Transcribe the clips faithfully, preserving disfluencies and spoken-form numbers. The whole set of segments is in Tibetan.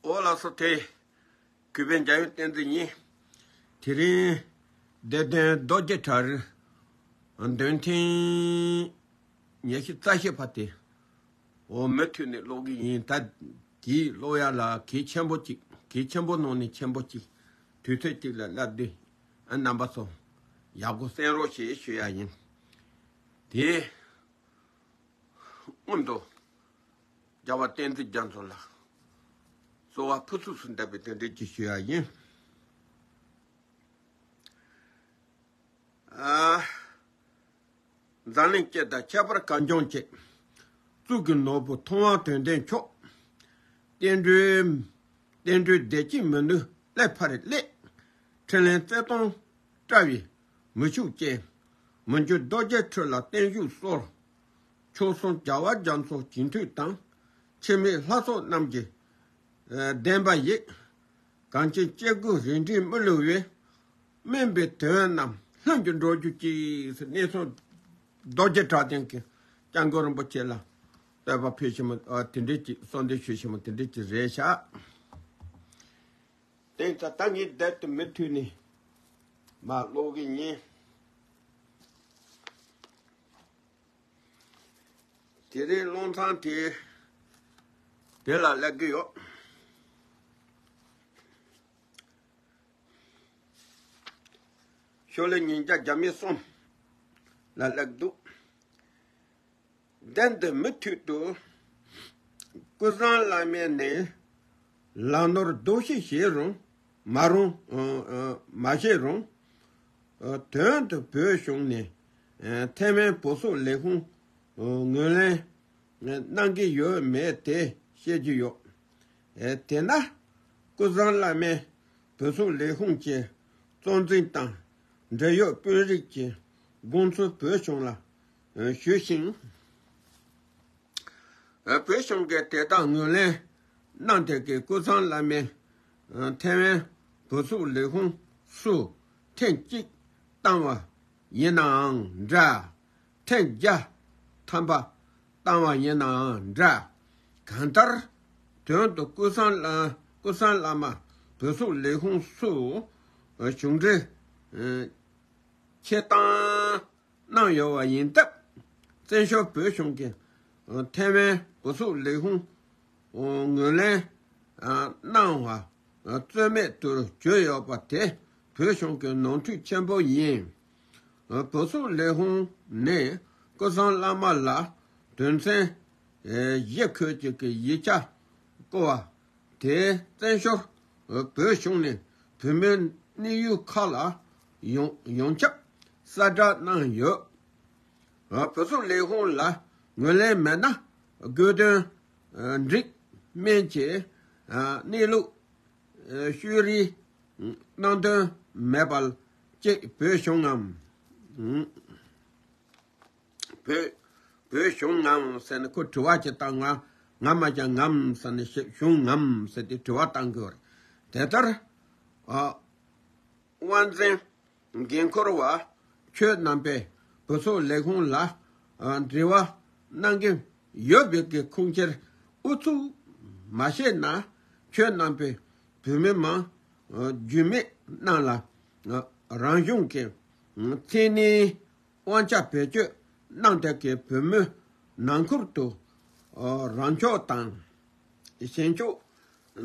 ཨོ་ལགས་སོ། དེ་གུས་པའི་འཇམ་དབྱངས་བསྟན་འཛིན་ཡིན། དེ་རིང་བདེ་ལྡན་རྡོ་རྗེ་གྲྭ་རུ་འདོན་ཐེངས་ཉི་ཤུ་རྩ་བཞི་པ་དེ་འོ་མུ་མཐུད་ནས་ཀློག་གི་ཡིན། ད་དེའི་ཀློག་ཡ་ལ་གལ་ཆེན་པོ་གཅིག་གལ་ཆེན་པོ་ནང་ནས་ཆེན་པོ་གཅིག་དུས་ཚོད་གཅིག་ལ་སླེབས་དུས་ཨ་རྣམ་པ་ཚོ་ཡག་པོ་གསན་རོགས་ཞེས་ཞུ་ཡ་ཡིན། དེ་སྔོན་དུ་རྒྱལ་བ་བསྟན་འཛིན་རྒྱ་མཚོ་ལགས་གསོལ་བ་ཕུར་ཚུགས་སུ་འདེབས་པའི་དོན་འགྲེལ་གྱི་ཞུ་ཡ་ཡིན། ཨ། འཛམ་གླིང་སྤྱི་དང་ཁྱད་པར་གངས་ལྗོངས་ཀྱི། གཙུག་གི་ནོར་བུ་མཐོང་བ་དོན་ལྡན་མཆོག་བསྟན་འགྲོའི། བསྟན་འགྲོའི་བདེ་སྐྱིད་མི་ནུབ་སླད་ཕར་སླེབས། འཕྲིན་ལས་རྩེ་སྟོང་བཀྲ་བའི་མི་ཕྱུག་ཅན། མི་འགྱུར་རྡོ་རྗེ་ཁྲི་ལ་བརྟན་བཞུགས་གསོལ། མཆོག་གསུམ་རྒྱལ་བ་རྒྱ་མཚོ་སྤྱི་མཐུས་དང་། འཆི་མེད་ལྷ་ཚོགས་རྣམས་ཀྱི་བདེན་པ་ཡིས། གངས་ཅན་སྐྱེ་དགུའི་རིགས་འདྲའི་མི་བསླུ་བའི། སྨིན་པའི་དོན་རྣམས་ལྷུན་གྱིས་འགྲུབ་གྱུར་ཅིག་གནས་ཚུལ་རྡོ་རྗེ་གྲགས་ལྡན་གྱི་སྐྱབས་མགོན་རིན་པོ་ཆེ་ལ་བསྟོད་པ་ཕུལ་ཞིག་མོ་དེ་འདྲས་ཅིག་གསོལ་འདེབས་ཞུ་ཞིག་མོ་དེ་འདྲས་ཅིག་རེད་ཤག་དེ་ད་ལྟ་ངས་བསྡད་དུ་མུ་མཐུད་ནས་མ་ཀློག་གི་ཡིན། དེ་རིང་ཀློག་མཚམས་དེ་དེ་ལ་སླེབས་ཀྱི་ཡོད། ཤོ་ལོ་ཀ་ཉིས་བརྒྱ་གྱ་མེད་གསུམ་ལ་སླེབས་འདུག་དེ་འདི་མུ་མཐུད་དུ་ཀུན་བཟང་བླ་མས་ནི་ལག་ནོར་རྡོ་ཞིག་བྱས་རུང་མ་རུང་མ་བྱས་རུང་། དོན་དུ་བོད་གཞུང་ནས་ཐའེ་ཝན་བོད་སོག་ལས་ཁུངས་ངོས་ལེན་གནང་གི་ཡོད་མེད་དེ་བཤད་ཀྱི་ཡོད། དེས་ན་ཀུན་བཟང་བླ་མས་བོད་སོག་ལས་ཁུངས་ཀྱི་གཙོ་འཛིན་དང་འབྲེལ་ཡོད་དཔོན་རིགས་ཀྱི་དགོངས་ཚུལ་བོད་གཞུང་ལ་ཞུས་ཤིང་། བོད་གཞུང་གིས་དེ་དག་ངོས་ལེན་གནང་སྟེ་ཀུན་བཟང་བླ་མས་ཐའེ་ཝན་བོད་སོག་ལས་ཁུངས་སུ་ཐེངས་གཅིག་བཏང་བ་ཡིན་ནའང་འདྲ། ཐེངས་བརྒྱ་ཐམ་པ་བཏང་བ་ཡིན་ནའང་འདྲ། གང་ལྟར་དོན་དུ་ཀུན་བཟང་བླ་ཀུན་བཟང་བླ་མ་བོད་སོག་ལས་ཁུངས་སུ་གཞུང་འབྲེལ་ཆེད་བཏང་གནང་ཡོད་པ་ཡིན་སྟབས། བཙན་བྱོལ་བོད་གཞུང་གིས་ཐའེ་ཝན་བོད་སོག་ལས་ཁུངས་ངོས་ལེན་གནང་བ་རྩོད་མེད་དུ་གྱུར་ཡོད་པ་དེ་བོད་གཞུང་གི་ནོར་འཁྲུལ་ཆེན་པོ་ཡིན། བོད་སོག་ལས་ཁུངས་ནས་ཀུན་བཟང་བླ་མ་ལ་དོན་ཚན་བཞི་ཁོད་ཅིག་གི་ཡིག་ཆ་བསྐུར་བ་དེས་བཙན་བྱོལ་བོད་གཞུང་ནས་བོད་མིའི་གནས་ཡུལ་ཁག་ལ་ཡོང་ཡོང་ཁྱབ་གསལ་བསྒྲགས་གནང་ཡོད། བོད་སོག་ལས་ཁུངས་ལ་ངོས་ལེན་མེད་ན་དགོས་དོན་འགྲིག་མིན་གྱི་གནས་ལུགས་ཤོད་རེས་གནང་དོན་མེད་པ་ཅིག་བོད་གཞུང་ངམ། བོད་བོད་གཞུང་ངམ་ཟེར་ནས་ཁོ་དྲི་བ་ཅིག་བཏང་། ང་ང་མ་ཀྱང་ངམ་ཟེར་ནས་བཤད། གཞུང་ངམ་ཟེར་ཏེ་དྲི་བ་བཏང་གི་ཡོད་རེད། དེ་ལྟར་ཨ། དབང་འཛིན་འགན་འཁུར་བ་ཁྱོད་རྣམ་པས་བོད་སོག་ལས་ཁུངས་ལ་ཨ། འབྲེལ་བ་གནང་གི་ཡོད་པའི་གི་ཁུངས་སྐྱེལ་ཨུ་ཚུགས་མ་བྱས་ན། ཁྱོད་རྣམ་པས་བོད་མི་མང་ཨ། རྒྱུས་མེད་རྣམས་ལ་ཨ། རང་གཞུང་གི་མཚན་གནས་དབང་ཆ་བེད་སྤྱོད་གནང་སྟེ་གི་བོད་མི་ནང་ཁུལ་དུ་རང་ཕྱོགས་དང་གཞན་ཕྱོགས་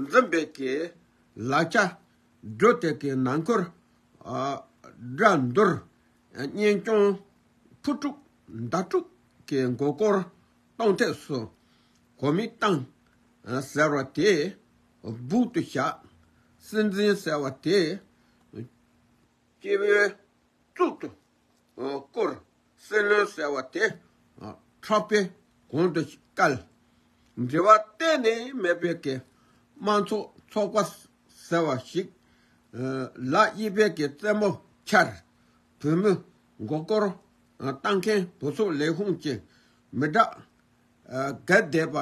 འཛིན་པའི་གི་ལག་ཆ་བསྒྲུབས་ཏེ་གི་ནང་ཁུལ་དགྲ་འདུལ་གཉེན་སྐྱོང་ཕུ་དཀྲུག་མདའ་དཀྲུག་གི་མགོ་སྐོར་གཏོང་ཐབས་སུ་གོ་མིན་ཏང་ཟེར་བ་དེ་སྦུག་ཏུ་བཞག་སྲིད་འཛིན་ཟེར་བ་དེ་སྐྱེ་བོའི་གཙུག་ཏུ་བཀུར། སྲིད་བློན་ཟེར་བ་དེ་ཁྲག་པའི་གོང་དུ་བཀལ། འབྲེལ་བ་གཏན་ནས་མེད་པའི་གི་དམངས་གཙོ་ཚོགས་པ་ཟེར་བ་ཞིག་ལག་གཡས་པའི་གི་རྩེ་མོ་འཕྱར། བོད་མི་མགོ་སྐོར་བཏང་མཁན་བོད་སོག་ལས་ཁུངས་ཀྱི་མི་དྲག་སྒེར་སྡེ་པ་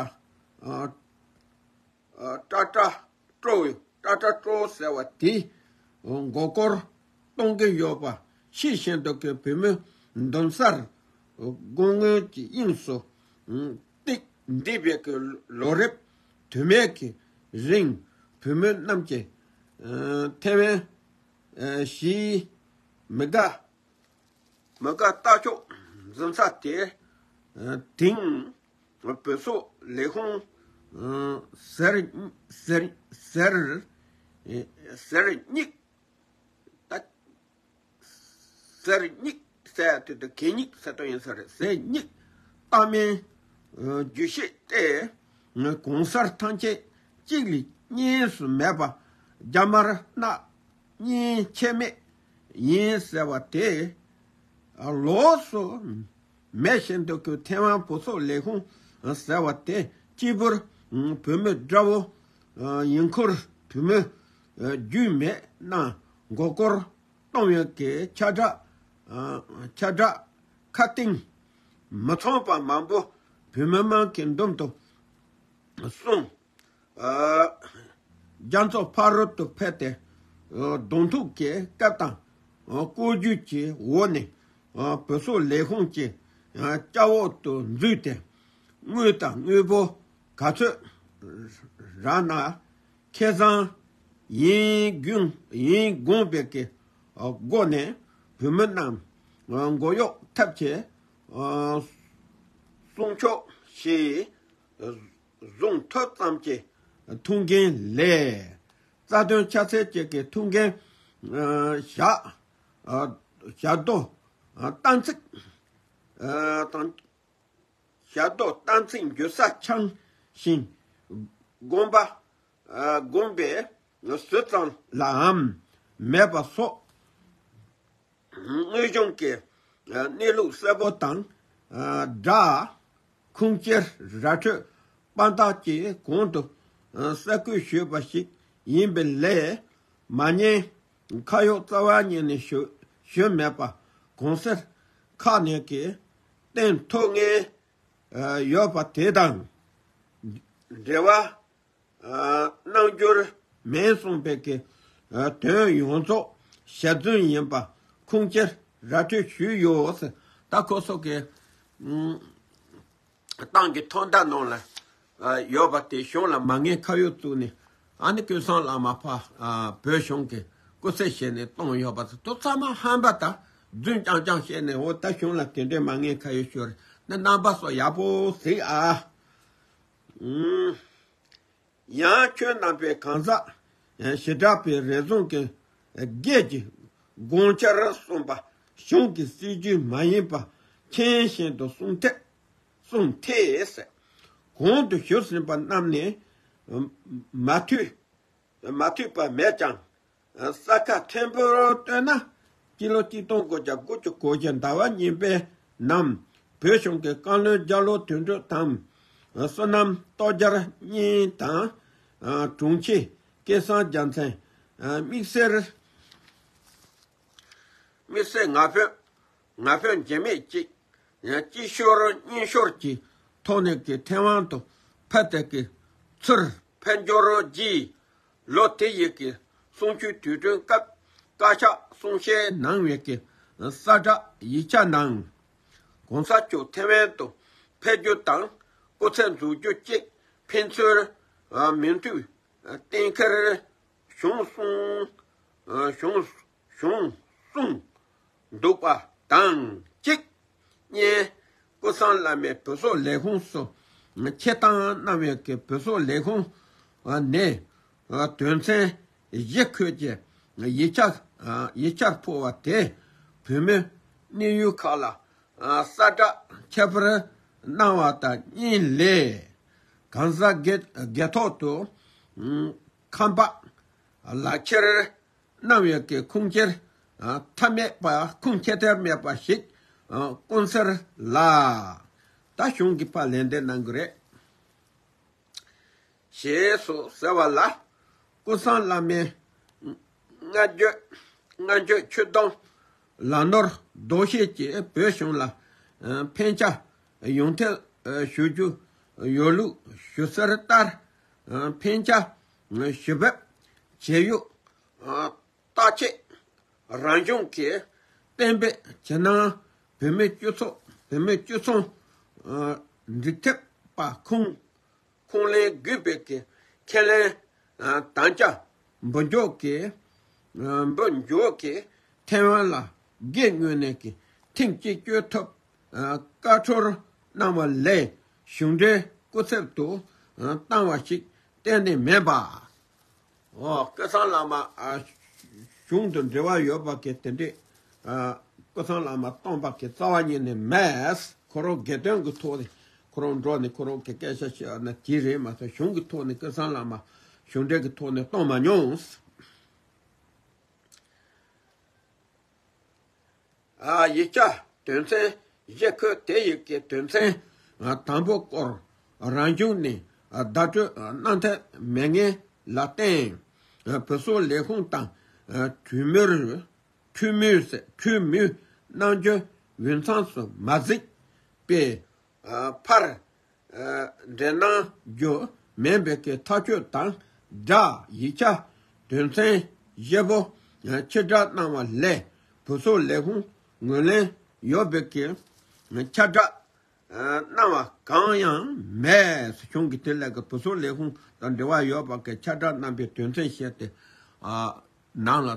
ཀྲ་ཀྲ་ཀྲོ་ཀྲ་ཀྲ་ཀྲོ་ཟེར་བ་དེས་མགོ་སྐོར་གཏོང་གི་ཡོད་པ་ཤེས་བཞིན་དུ་གི་བོད་མི་འདུན་སར་དགུང་སྔོན་གྱི་དབྱིངས་སུ་ཏིག་འདི་བའི་གི་ལོ་རབས་དུ་མའི་གི་རིང་ བུད་མེད་རྣམས་ཀྱིས་ཐེ་ཝན་ཞི་མི་དགའ་མི་དགའ་ལྟ་ཕྱོགས་འཛིན་ས་དེ་དེང་བོད་སོག་ལས་ཁུངས་ཟེར་ཟེར་ཟེར་ཟེར་སྙིགས། ད། ཟེར་སྙིགས་ཟེར་དེ་དུ་གད་སྙིགས་ཟེར་དོན་ཡིན་ས་རེད། ཟེར་སྙིགས་ལྟ་མིན་རྒྱུ་ཤེས་ཏེ། གང་ཟག་ཐམས་ཅད་གཅིག་ལས་གཉིས་སུ་མེད་པ་རྒྱ་དམར་ནག་གཉིས་ཁྱད་མེད་ཡིན་ཟེར་བ་དེ་ལོགས་སུ་མེད་བཞིན་དུ་ཁོས་ཐེ་ཝན་བོད་སོག་ལས་ཁུངས་ཟེར་བ་དེ་གཅིག་པུར་བུད་མེད་དགྲ་བོ་ཡིན་ཁུལ་བུད་མེད་རྒྱུས་མེད་གནང་མགོ་སྐོར་གཏོང་བའི་གི་ཁྱབ་བསྒྲགས་ཁྱབ་བསྒྲགས་ཁ་གཏིང་མི་ཚང་པ་མང་པོ་བོད་མི་མང་གི་མདུན་དུ་སོང་། རྒྱ་མཚོ་ཕ་རོལ་ཏུ་ཕེབས་ཏེ་གདོང་ཐུག་གི་སྐད་དང་སྐོར་བརྗོད་ཀྱི་འོག་ནས་བོད་སོག་ལས་ཁུངས་ཀྱི་སྐྱ་འོག་ཏུ་འཛུལ་ཏེ་དངུལ་དང་དངོས་པོ་ག་ཚོད་རག་ན། ཁེ་བཟང་ཡིན་དགོངས་ཡིན་དགོངས་པའི་གི་སྒོ་ནས་བུད་མེད་རྣམས་མགོ་གཡོག་ཐབས་ཀྱིས་སྲུང་སྐྱོབ་ཞིག་བཟུང་ཐུབ་ཙམ་གྱི་ཐུགས་འགན་ལས། རྩ་དོན་ཕྱག་འཚལ་བཅས་ཀྱི་ཐུགས་འགན་བཞག་བཞག་རྡོ་གཏན་ཚིགས་དང་། ཞབས་ཏོག་གཏན་ཚིགས་འགྱུར་ས་འཆང་ཞིང་། དགོངས་པ་དགོངས་པའི་ཟུར་ཙམ་ལའང་མེད་པ་སོགས་དངོས་བྱུང་གི་གནས་ལུགས་གསལ་པོ་དང་སྦྲགས། ཁུངས་སྐྱེལ་ར་འཕྲོད་དཔང་རྟགས་ཀྱི་གོང་དུ་གསལ་བཀོད་ཞུས་པ་ཞིག་ཡིན་པའི་ལས། མ་ཉེས་ཁ་གཡོག་རྩ་བ་ཉིད་ནས་ཞུ་ཞུས་མེད་པ་གོང་གསལ་ཁག་ནས་ཀྱི་བསྟན་ཐུབ་ངེས་ཡོད་པ་དེ་དང་འབྲེལ་བ་གནང་རྒྱུར་མེད་གསུངས་པའི་གི་དོན་ཡོངས་རྫོགས་ཞལ་རྫུན་ཡིན་པ་ཁུངས་སྐྱེལ་ར་འཕྲོད་ཞུས་ཡོད། ད་ཁོ་ཚོ་གི་ཏང་གི་ཐོག་མདའ་ནང་ལ་ཡོད་པ་དེ་གཞུང་ལ་མ་ངེས་ཁ་གཡོག་བཙུགས་ནས། ཨ་ནི་ཀུན་བཟང་བླ་མ་ཕ་བོད་གཞུང་གི་སྐུ་ཚེ་བཞེས་ནས་གཏོང་ཡོད་པ་དེ་ཚོ་ཚང་མ་ཧམ་པ་དང་རྫུན་རྐྱང་རྐྱང་བཤད་ནས། འོ་ད་གཞུང་ལ་དེ་འདྲའི་མ་ངེས་ཁ་གཡོག་ཤོར་ནས་རྣམ་པ་ཚོ་ཡག་པོ་གཟིགས་ཨ། ཡང་ཁྱོད་རྣམ་པས་གང་ཟག་ཞི་དྲག་པའི་རེ་ཟུང་གི་སྒེར་གྱི་དགོངས་འཆར་གསུངས་པ་གཞུང་གི་སྲིད་ཇུས་མ་ཡིན་པ་མཁྱེན་བཞིན་དུ་གསུང་ཐད་གསུང་ཐད་ཟེར། གོང་དུ་ཞུས་ཟིན་པ་རྣམས་ནི་མ་འཐུས་མ་འཐུས་པ་མེད་ཀྱང་། ས་ཁ་ཕྲན་བུར་བཏོན་ན་སྤྱི་ལོ་གཅིག་སྟོང་དགུ་བརྒྱ་དགུ་བཅུ་གོ་བཞི་ཟླ་བ་གཉིས་པའི་ནང་བོད་གཞུང་གི་བཀའ་བློན་རྒྱ་ལོ་དོན་གྲུབ་དང་། བསོད་ནམས་སྟོབས་རྒྱལ་གཉིས་དང་། དྲུང་ཆེ་སྐལ་བཟང་རྒྱལ་མཚན། དམིགས་བསལ་དམིགས་བསལ་ང་ཕོད་ང་ཕོད་འཇིགས་མེད་ཅིག་གཅིག་ཤོར་གཉིས་ཤོར་གྱི་ཐོག་ནས་ཀྱི་ཐེ་ཝན་དུ་ཕེབས་ཏེ་ཀྱི་ཚུར་ཕེབས་འབྱོར་རྗེས། ལོ་དེ་ཡི་གི་གསུང་ཆོས་དུས་སྟོན་སྐབས་བཀའ་ཤག་གསུང་བཤད་གནང་བའི་གི་གསལ་བསྒྲགས་ཡིག་ཆ་ནང་། གོང་ས་མཆོག་ཐེ་ཝན་དུ་ཕེབས་རྒྱུ་དང་སྐུ་ཚེ་འཛུགས་རྒྱུ་གཅིག་ཕན་ཚུན་མོས་མཐུན་གཏན་འཁེལ་བྱུང་སོང་། བྱུང་བྱུང་སོང་འདུག་པ་དང་གཅིག། གཉིས། ཀུན་བཟང་བླ་མས་བོད་སོག་ལས་ཁུངས་སུ་ཆེད་བཏང་གནང་བའི་གི་བོད་སོག་ལས་ཁུངས་ནས་དོན་ཚན་བཞི་ཁོད་ཀྱི་ཡིག་ཆ་ཡིག་ཆར་ཕུལ་བ་དེ་བོད་མིའི་གནས་ཡུལ་ཁག་ལ་གསལ་བསྒྲགས་ཁྱད་པར་གནང་བ་དང་གཉིས་ལས། གང་ཟག་སྒེར་སྒེར་ཐོག་ཏུ་ཁང་པ་ལག་ཁྱེར་གནང་བའི་གི་ཁུངས་སྐྱེལ་ཐབས་མེད་པ་ཁུངས་སྐྱེལ་ཐབས་མེད་པ་ཞིག་ཀུན་གསལ་ལ། ད་གཞུང་གི་ཕར་ལན་འདེབས་གནང་གི་རེད། ཞེས་སོགས་ཟེར་བ་ལ། ཀུན་བཟང་བླ་མའི་སྔ་འགྱོད་སྔ་འགྱོད་ཆོད་སྡོམ་ལ་ནོར་ལྡོག་ཤེས་ཀྱིས་བོད་གཞུང་ལ་ཕན་ཆ་ཡོང་ཐབས་ཞུ་རྒྱུ་ཡོད་ལུགས་ཞུ་གསལ་ལྟར། ཕན་ཆ་ཞུ་འབབ་བྱེད་ཡུལ་བརྟག་དཔྱད་རང་སྦྱོང་གིས་གཏན་འབེབས་བྱས་ན། བུད་མེད་སྤྱི་ཚོགས་བུད་མེད་སྤྱི་ཚོགས་འགྲིག་ཐེབས་པ་ཁུངས་ཁུངས་ལེན་དགོས་པའི་གི་ཁས་ལེན་ དམ་བཅའ་འབུལ་འཇོག་གི་འབུལ་འཇོག་གི་ཐེ་ཝན་ལ་སྒེར་ངོས་ནས་ཀྱི་ཐེངས་གཅིག་བསྐྱོད་ཐུབ་བཀའ་འཁྲོལ་གནང་བ་ལས་གཞུང་འབྲེལ་སྐུ་ཚབ་ཏུ་བཏང་བ་ཞིག་གཏན་ནས་མེད་པ། ཨོ། ཀུན་བཟང་བླ་མ་ཨ། གཞུང་དང་འབྲེལ་བ་ཡོད་པ་གི་དེ་འདྲས་ཨ། ཀུན་བཟང་བླ་མ་སྟོན་པ་གི་རྩ་བ་ཉིད་ནས་མེད། ཁོ་རང་དགེ་འདུན་གྱི་ཐོག་ནས་ཁོ་རང་འགྲོ་ནས་ཁོ་རང་གི་སྐད་ཆ་བཤད་ན་དེ་རེད་མ་གཏོགས་གཞུང་གི་ཐོག་ནས་ཀུན་བཟང་བླ་མ་གཞུང་འབྲེལ་གྱི་ཐོག་ནས་སྟོན་མ་མྱོང་། ཨ། ཡིག་ཆ་དོན་ཚན་བཞི་ཁོས་དེ་ཡི་གི་དོན་ཚན་དང་པོ་སྐོར་རང་གཞུང་ནས་བརྡ་སྤྲོད་གནང་ཐབས་མེད་ངེས་ལ་བརྟེན། བོད་སོག་ལས་ཁུངས་དང་གྲོས་མོལ་གྲོས་མོལ་གྲོས་མོལ་གནང་རྒྱུ་འོས་འཚམས་སུ་མ་གཟིགས་པས། ཕར་འབྲེལ་གནང་རྒྱུ་མིན་པའི་གི་ཐག་གཅོད་དང་སྦྲགས་ཡིག་ཆ་དོན་ཚན་བཞི་པོ་ཕྱིར་བསྒྲགས་གནང་བ་ལས་བོད་སོག་ལས་ཁུངས་ངོས་ལེན་ཡོད་པའི་གི་ཁྱབ་བསྒྲགས་གནང་བ་གང་ཡང་མེད། གཞུང་གི་དེ་ལས་ཀྱི་བུ་སོག་ལས་ཁུངས་དང་འབྲེལ་བ་ཡོད་པ་གི་ཁྱབ་བསྒྲགས་གནང་པའི་དོན་ཚན་བཤད་དེ་ནང་ལ་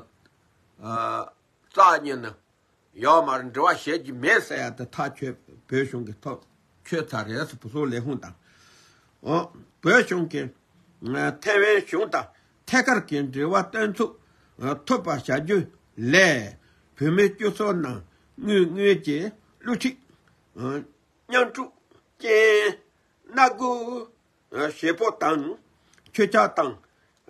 རྩ་ཉིད་ནས་ཡོད་མ་རེད། འབྲེལ་བ་བྱེད་ཀྱི་མེད་ཟེར་ཡ་དེ་ཐག་ཆོད་བོད་གཞུང་གི་ཐོག་ཆོད་ཚར་རེད། བུ་སོག་ལས་ཁུངས་དང་བོད་གཞུང་གི་ཐའེ་ཝན་གཞུང་དང་ཐད་ཀར་གྱི་འབྲེལ་བ་གཏན་ཚུགས་ཐུབ་པ་བྱ་རྒྱུ་ལས་བོད་མི་སྤྱི་ཚོགས་ནང་དངོས་དངོས་ཀྱི་བསླུ་ཁྲིད། མཉམ་སྤྲོ་རྐྱེན་སྣ་དགུ་བྱེད་པོ་དང་ཆོས་ཆ་དང་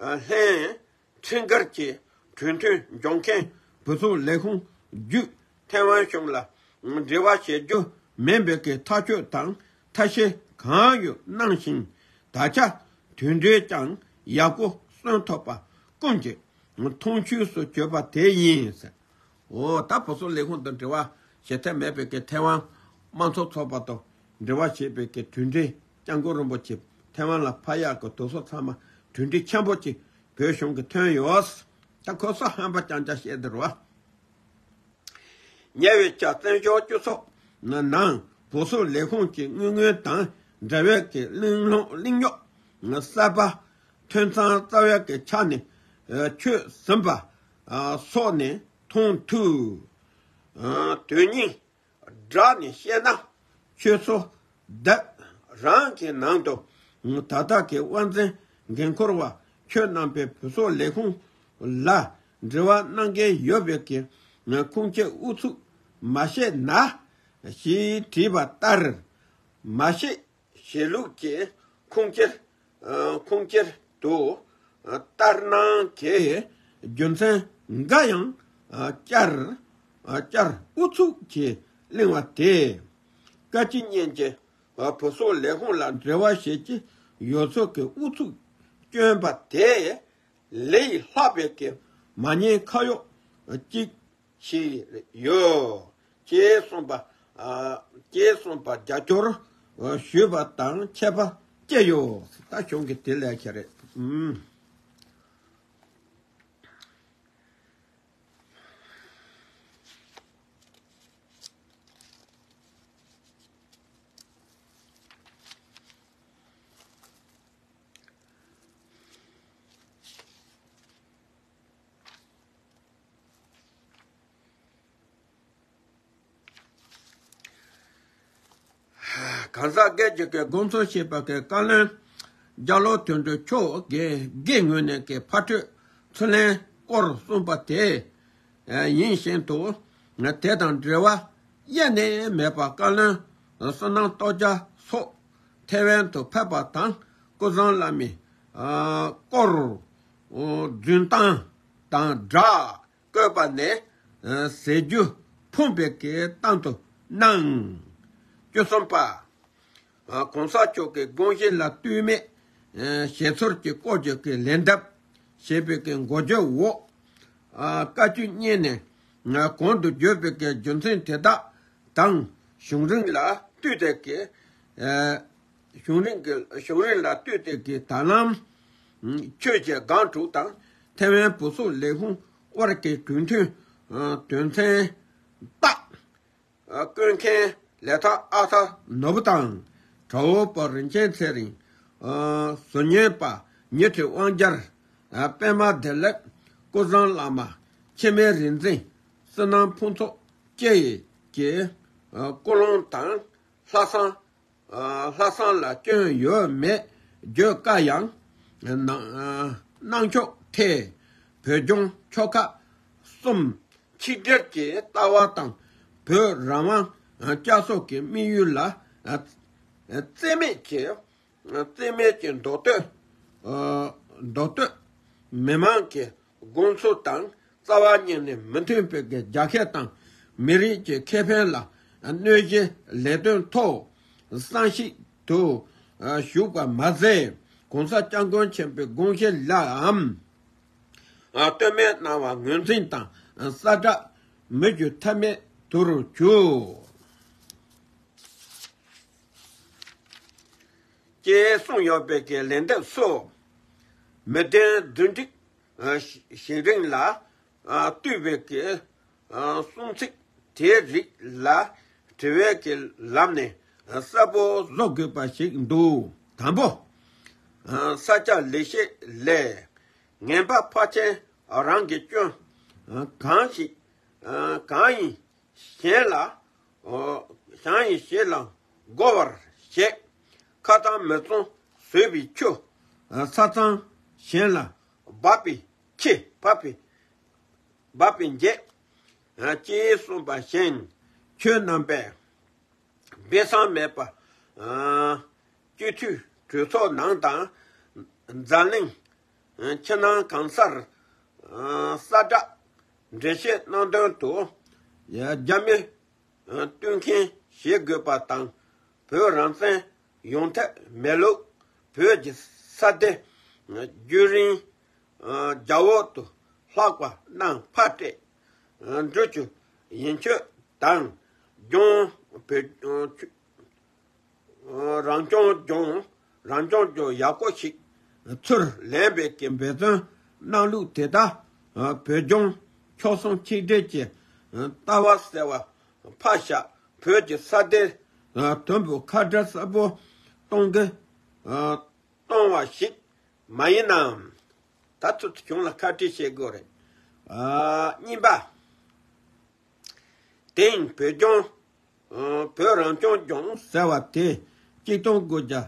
ལྷན་ཁྲིམས་འགལ་གྱི་གྲོས་མཐུན་འཇོག་མཁན་བུ་སོག་ལས་ཁུངས་བརྒྱུད་ཐའེ་ཝན་གཞུང་ལ་འབྲེལ་བ་བྱེད་རྒྱུ་མིན་པའི་གི་ཐག་གཅོད་དང་ཐབས་ཤེས་གང་ཡོད་གནང་ཞིང་ད་ཆ་དོན་འབྲས་ཀྱང་ཡག་པོ་སོན་ཐུབ་པ་ཀུན་གྱིས་མཐོང་ཆོས་སུ་གྱུར་པ་དེ་ཡིན། འོ། ད་བུ་སོག་ལས་ཁུངས་དང་འབྲེལ་བ་བྱེད་ཐབས་མེད་པའི་གི་ཐའེ་ཝན་དམངས་གཙོ་ཚོགས་པ་དང་འབྲེལ་བ་བྱེད་པའི་གི་གྲོས་འབྲས། སྐྱབས་མགོན་རིན་པོ་ཆེ་ཐའེ་ཝན་ལ་ཕེབས་ཡག་གི་དུས་ཚོད་ཚང་མ་གྲོས་འབྲས་ཆེན་པོ་ཅིག་བོད་གཞུང་གིས་ཐོན་ཡོད། ད་ཁོ་ཚོ་ཧམ་པ་རྐྱང་རྐྱང་བཤད་དེ་རེད་བ། ཉེ་བའི་ཆར་བཙན་བྱོལ་སྤྱི་ཚོགས་ནང་བུ་སོག་ལས་ཁུངས་ཀྱི་དངུལ་དངོས་དང་འབྲེལ་བའི་གི་གླེང་སློང་གླེང་རྙོག་གསར་པ་ཐོན་མཚམས་རྩ་བའི་གི་ཆ་ནས་ཆོད་ཟིན་པ་སོགས་ནས་མཐོང་ཐུབ། དོན་སྙིང་བསྒྲགས་ནས་བཤད་ན། ཁྱོད་ཚོ་བདག་རང་གི་ནང་དུ་ད་ལྟ་གི་དབང་འཛིན་འགན་འཁུར་བ་ཁྱོད་རྣམ་པས་བུ་སོག་ལས་ཁུངས་ལ་འབྲེལ་བ་གནང་མཁན་ཡོད་པའི་གི་ཁུངས་སྐྱེལ་ཨུ་ཚུགས་མ་བྱེད་ན་ཞེས་དྲིས་པ་ལྟར། མ་བྱེད་ཞེས་ལུགས་ཀྱི་ཁུངས་སྐྱེལ་ཁུངས་སྐྱེལ་དུ་ལྟར་སྣང་གི་རྒྱུ་མཚན་འགའ་ཡང་བསྐྱར་བསྐྱར་ཨུ་ཚུགས་ཀྱིས་གླེང་བ་དེས། བཀའ་སྤྱི་གཉིས་ཀྱི་བུ་སོག་ལས་ཁུངས་ལ་འབྲེལ་བ་བྱེད་ཀྱི་ཡོད་ཚུལ་གྱི་ཨུ་ཚུགས་བསྐྱོན་པ་དེས་ལས་ལྷག་པའི་གི་མ་ཉེས་ཁ་གཡོག་ཅིག་ཞིག་ཡོད་ཅེས་གསུངས་པ། ཨ། ཅེས་གསུངས་པ་རྒྱབ་སྐྱོར་ཞུས་པ་དང་ཆད་པ་བཅད་ཡོད། ད་གཞུང་གི་དེ་ལས་ཁྱེར་རེད། ཨུམ། གང་ཟག་སྒེར་གྱི་གི་དགོངས་ཚུལ་བཤད་པ་གི་བཀའ་བློན་རྒྱ་ལོ་དོན་གྲུབ་མཆོག་གི་སྒེར་ངོས་ནས་གི་ཕར་སྤྲོད་ཚུར་ལེན་སྐོར་གསུངས་པ་དེ་ཡིན་བཞིན་དུ། དེ་དང་འབྲེལ་བ་གཡེལ་ནས་མེད་པ་བཀའ་བློན་བསོད་ནམས་སྟོབས་རྒྱལ་སོགས་ཐེ་ཝན་དུ་ཕེབས་པ་དང་ཀུན་བཟང་བླ་མའི་སྐོར་རྫུན་གཏམ་དང་སྦྲགས་བཀོད་པ་ནས་ཟེར་རྒྱུ་ཕུང་བའི་གི་གཏམ་དུ་སྣང་། བཅུ་གསུམ་པ། གོང་ས་མཆོག་གི་དགོངས་གཞི་ལ་ལྟོས་མེད་བྱེད་ཚུལ་གྱི་སྐོར་གྱི་གི་ལན་འདེབས་ཞེས་པའི་གི་འགོ་བརྗོད་འོག་བཀའ་བཅུ་གཉིས་ནས་གོང་དུ་བརྗོད་པའི་གི་རྒྱུ་མཚན་དེ་དག་དང་གཞུང་རིམ་ལ་ལྟོས་ཏེ་གི་གཞུང་རིམ་གྱི་གཞུང་རིམ་ལ་ལྟོས་ཏེ་གི་ད་ལམ་ཆོས་བརྒྱུད་སྒང་དྲུག་དང་ཐེ་ཝན་བུ་སོག་ལས་ཁུངས་དབར་གྱི་གྲོས་མཐུན་དོན་ཚན་ཏག་བཀོད་མཁན་ལས་ཐོག་ཨ་ཐ་ནོར་བུ་དང་དྲ་བ་པ་རིན་ཆེན་ཚེ་རིང་། ཟུར་ཉན་པ་ཉི་ཁྲི་དབང་རྒྱལ། པདྨ་བདེ་ལེགས། ཀུན་བཟང་བླ་མ། འཆི་མེད་རིག་འཛིན། བསོད་ནམས་ཕུན་ཚོགས་བཅས་ཀྱི་སྐུ་རླུང་དང་ལྷག་བསམ། ལྷག་བསམ་ལ་སྐྱོན་ཡོད་མེད་བརྗོད་དཀའ་ཡང་། གནང་ཕྱོགས་ཐད་བོད་ལྗོངས་ཆོལ་ཁ་གསུམ་ཆིག་སྒྲིལ་གྱི་ལྟ་བ་དང་། བོད་རང་དབང་བསྐྱར་གསོ་གི་དམིགས་ཡུལ་ལ་རྩིས་མེད་ཀྱི་རྩིས་མེད་ཀྱི་མདོ་སྟོད། མདོ་སྟོད་མི་མང་གི་དགོངས་ཚུལ་དང་རྩ་བ་ཉིད་ནས་མི་མཐུན་པའི་གི་རྒྱ་སྐད་དང་མི་རིགས་ཀྱི་ཁེ་ཕན་ལ་གནོད་གཞི་ལས་དོན་ཐོག་བསམ་གཞིག་ཏུ་ཞུགས་པ་མ་ཟད། ༸གོང་ས་སྐྱབས་མགོན་ཆེན་པོའི་དགོངས་གཞི་ལའང་ལྟོས་མེད་གནང་བ་ངོས་འཛིན་དང་གསལ་བསྒྲགས་མི་བྱེད་ཐབས་མེད་དུ་གྱུར། ཅེས་གསུངས་ཡོད་པའི་གི་ལན་འདེབས་སུ། མི་དོན་བདུན་ཁྲི་ཞིག་རིང་ལ་བཏུས་པའི་གི་གསུང་ཚིག་དེའི་རིགས་ལ་དྲི་བའི་གི་ལམ་ནས་གསལ་པོ་བཟོ་དགོས་པ་ཞིག་འདུག་དང་པོ། ས་སྐྱ་ལེགས་བཤད་ལས། ངན་པ་ཕར་ཕྱིན་རང་གི་སྐྱོན། གང་ཞིག་གང་ཡིན་གཞན་ལ། གང་ཡིན་གཞན་ལ་རྒོལ་བར་བྱེད། ཁ་གཏམ་མི་བཙོང་བཟོད་པའི་ཆུ། ས་གཙང་གཞན་ལ་འབབ་པའི་ཁྱི། འབབ་པའི་འབབ་པའི་འགྱེད། ཅེས་གསུངས་པ་བཞིན་ཁྱོད་རྣམ་པས་སྦས་གསང་མེད་པ། སྤྱི་འཐུས་གྲོས་ཚོགས་ནང་དང་། འཛམ་གླིང་། ཕྱི་ནང་གང་སར། གསལ་བསྒྲགས་འགྲེལ་བཤད་གནང་དོན་དུ། རྒྱ་མི་བསྟུན་མཁན་བྱེད་དགོས་པ་དང་། བོད་རང་བཙན་ཡོང་ཐབས་མེད་ལུགས། བོད་ཀྱི་ས་དེ་རྒྱུན་རིང་རྒྱ་འོག་ཏུ་ལྷག་པ་གནང་ཕར་སྤྲད་འགྲོ་རྒྱུ་ཡིན་ཆོས་དང་། ལྗོངས་བོད། རང་སྐྱོང་ལྗོངས། རང་སྐྱོང་ལྗོངས་ཡག་པོ་ཞིག་ཚུར་ལེན་པའི་གི་འབད་བརྩོན་གནང་ལུགས་དེ་དག་བོད་ལྗོངས་ཆོལ་གསུམ་ཆིག་སྒྲིལ་གྱི་ལྟ་བ་གསལ་བ་ཕར་བཞག་བོད་ཀྱི་ས་དེ་དུམ་བུ་ཁ་བྲལ་གསལ་པོ་གཏོང་གི་གཏོང་བ་ཞིག་མ་ཡིན་ནམ། ད་ཚོད་གཞུང་ལ་ཁ་བྲལ་བྱེད་དགོས་རེད། གཉིས་པ། དེང་བོད་ལྗོངས། བོད་རང་སྐྱོང་ལྗོངས་ཟེར་བ་དེ་གཅིག་སྟོང་དགུ་བརྒྱ་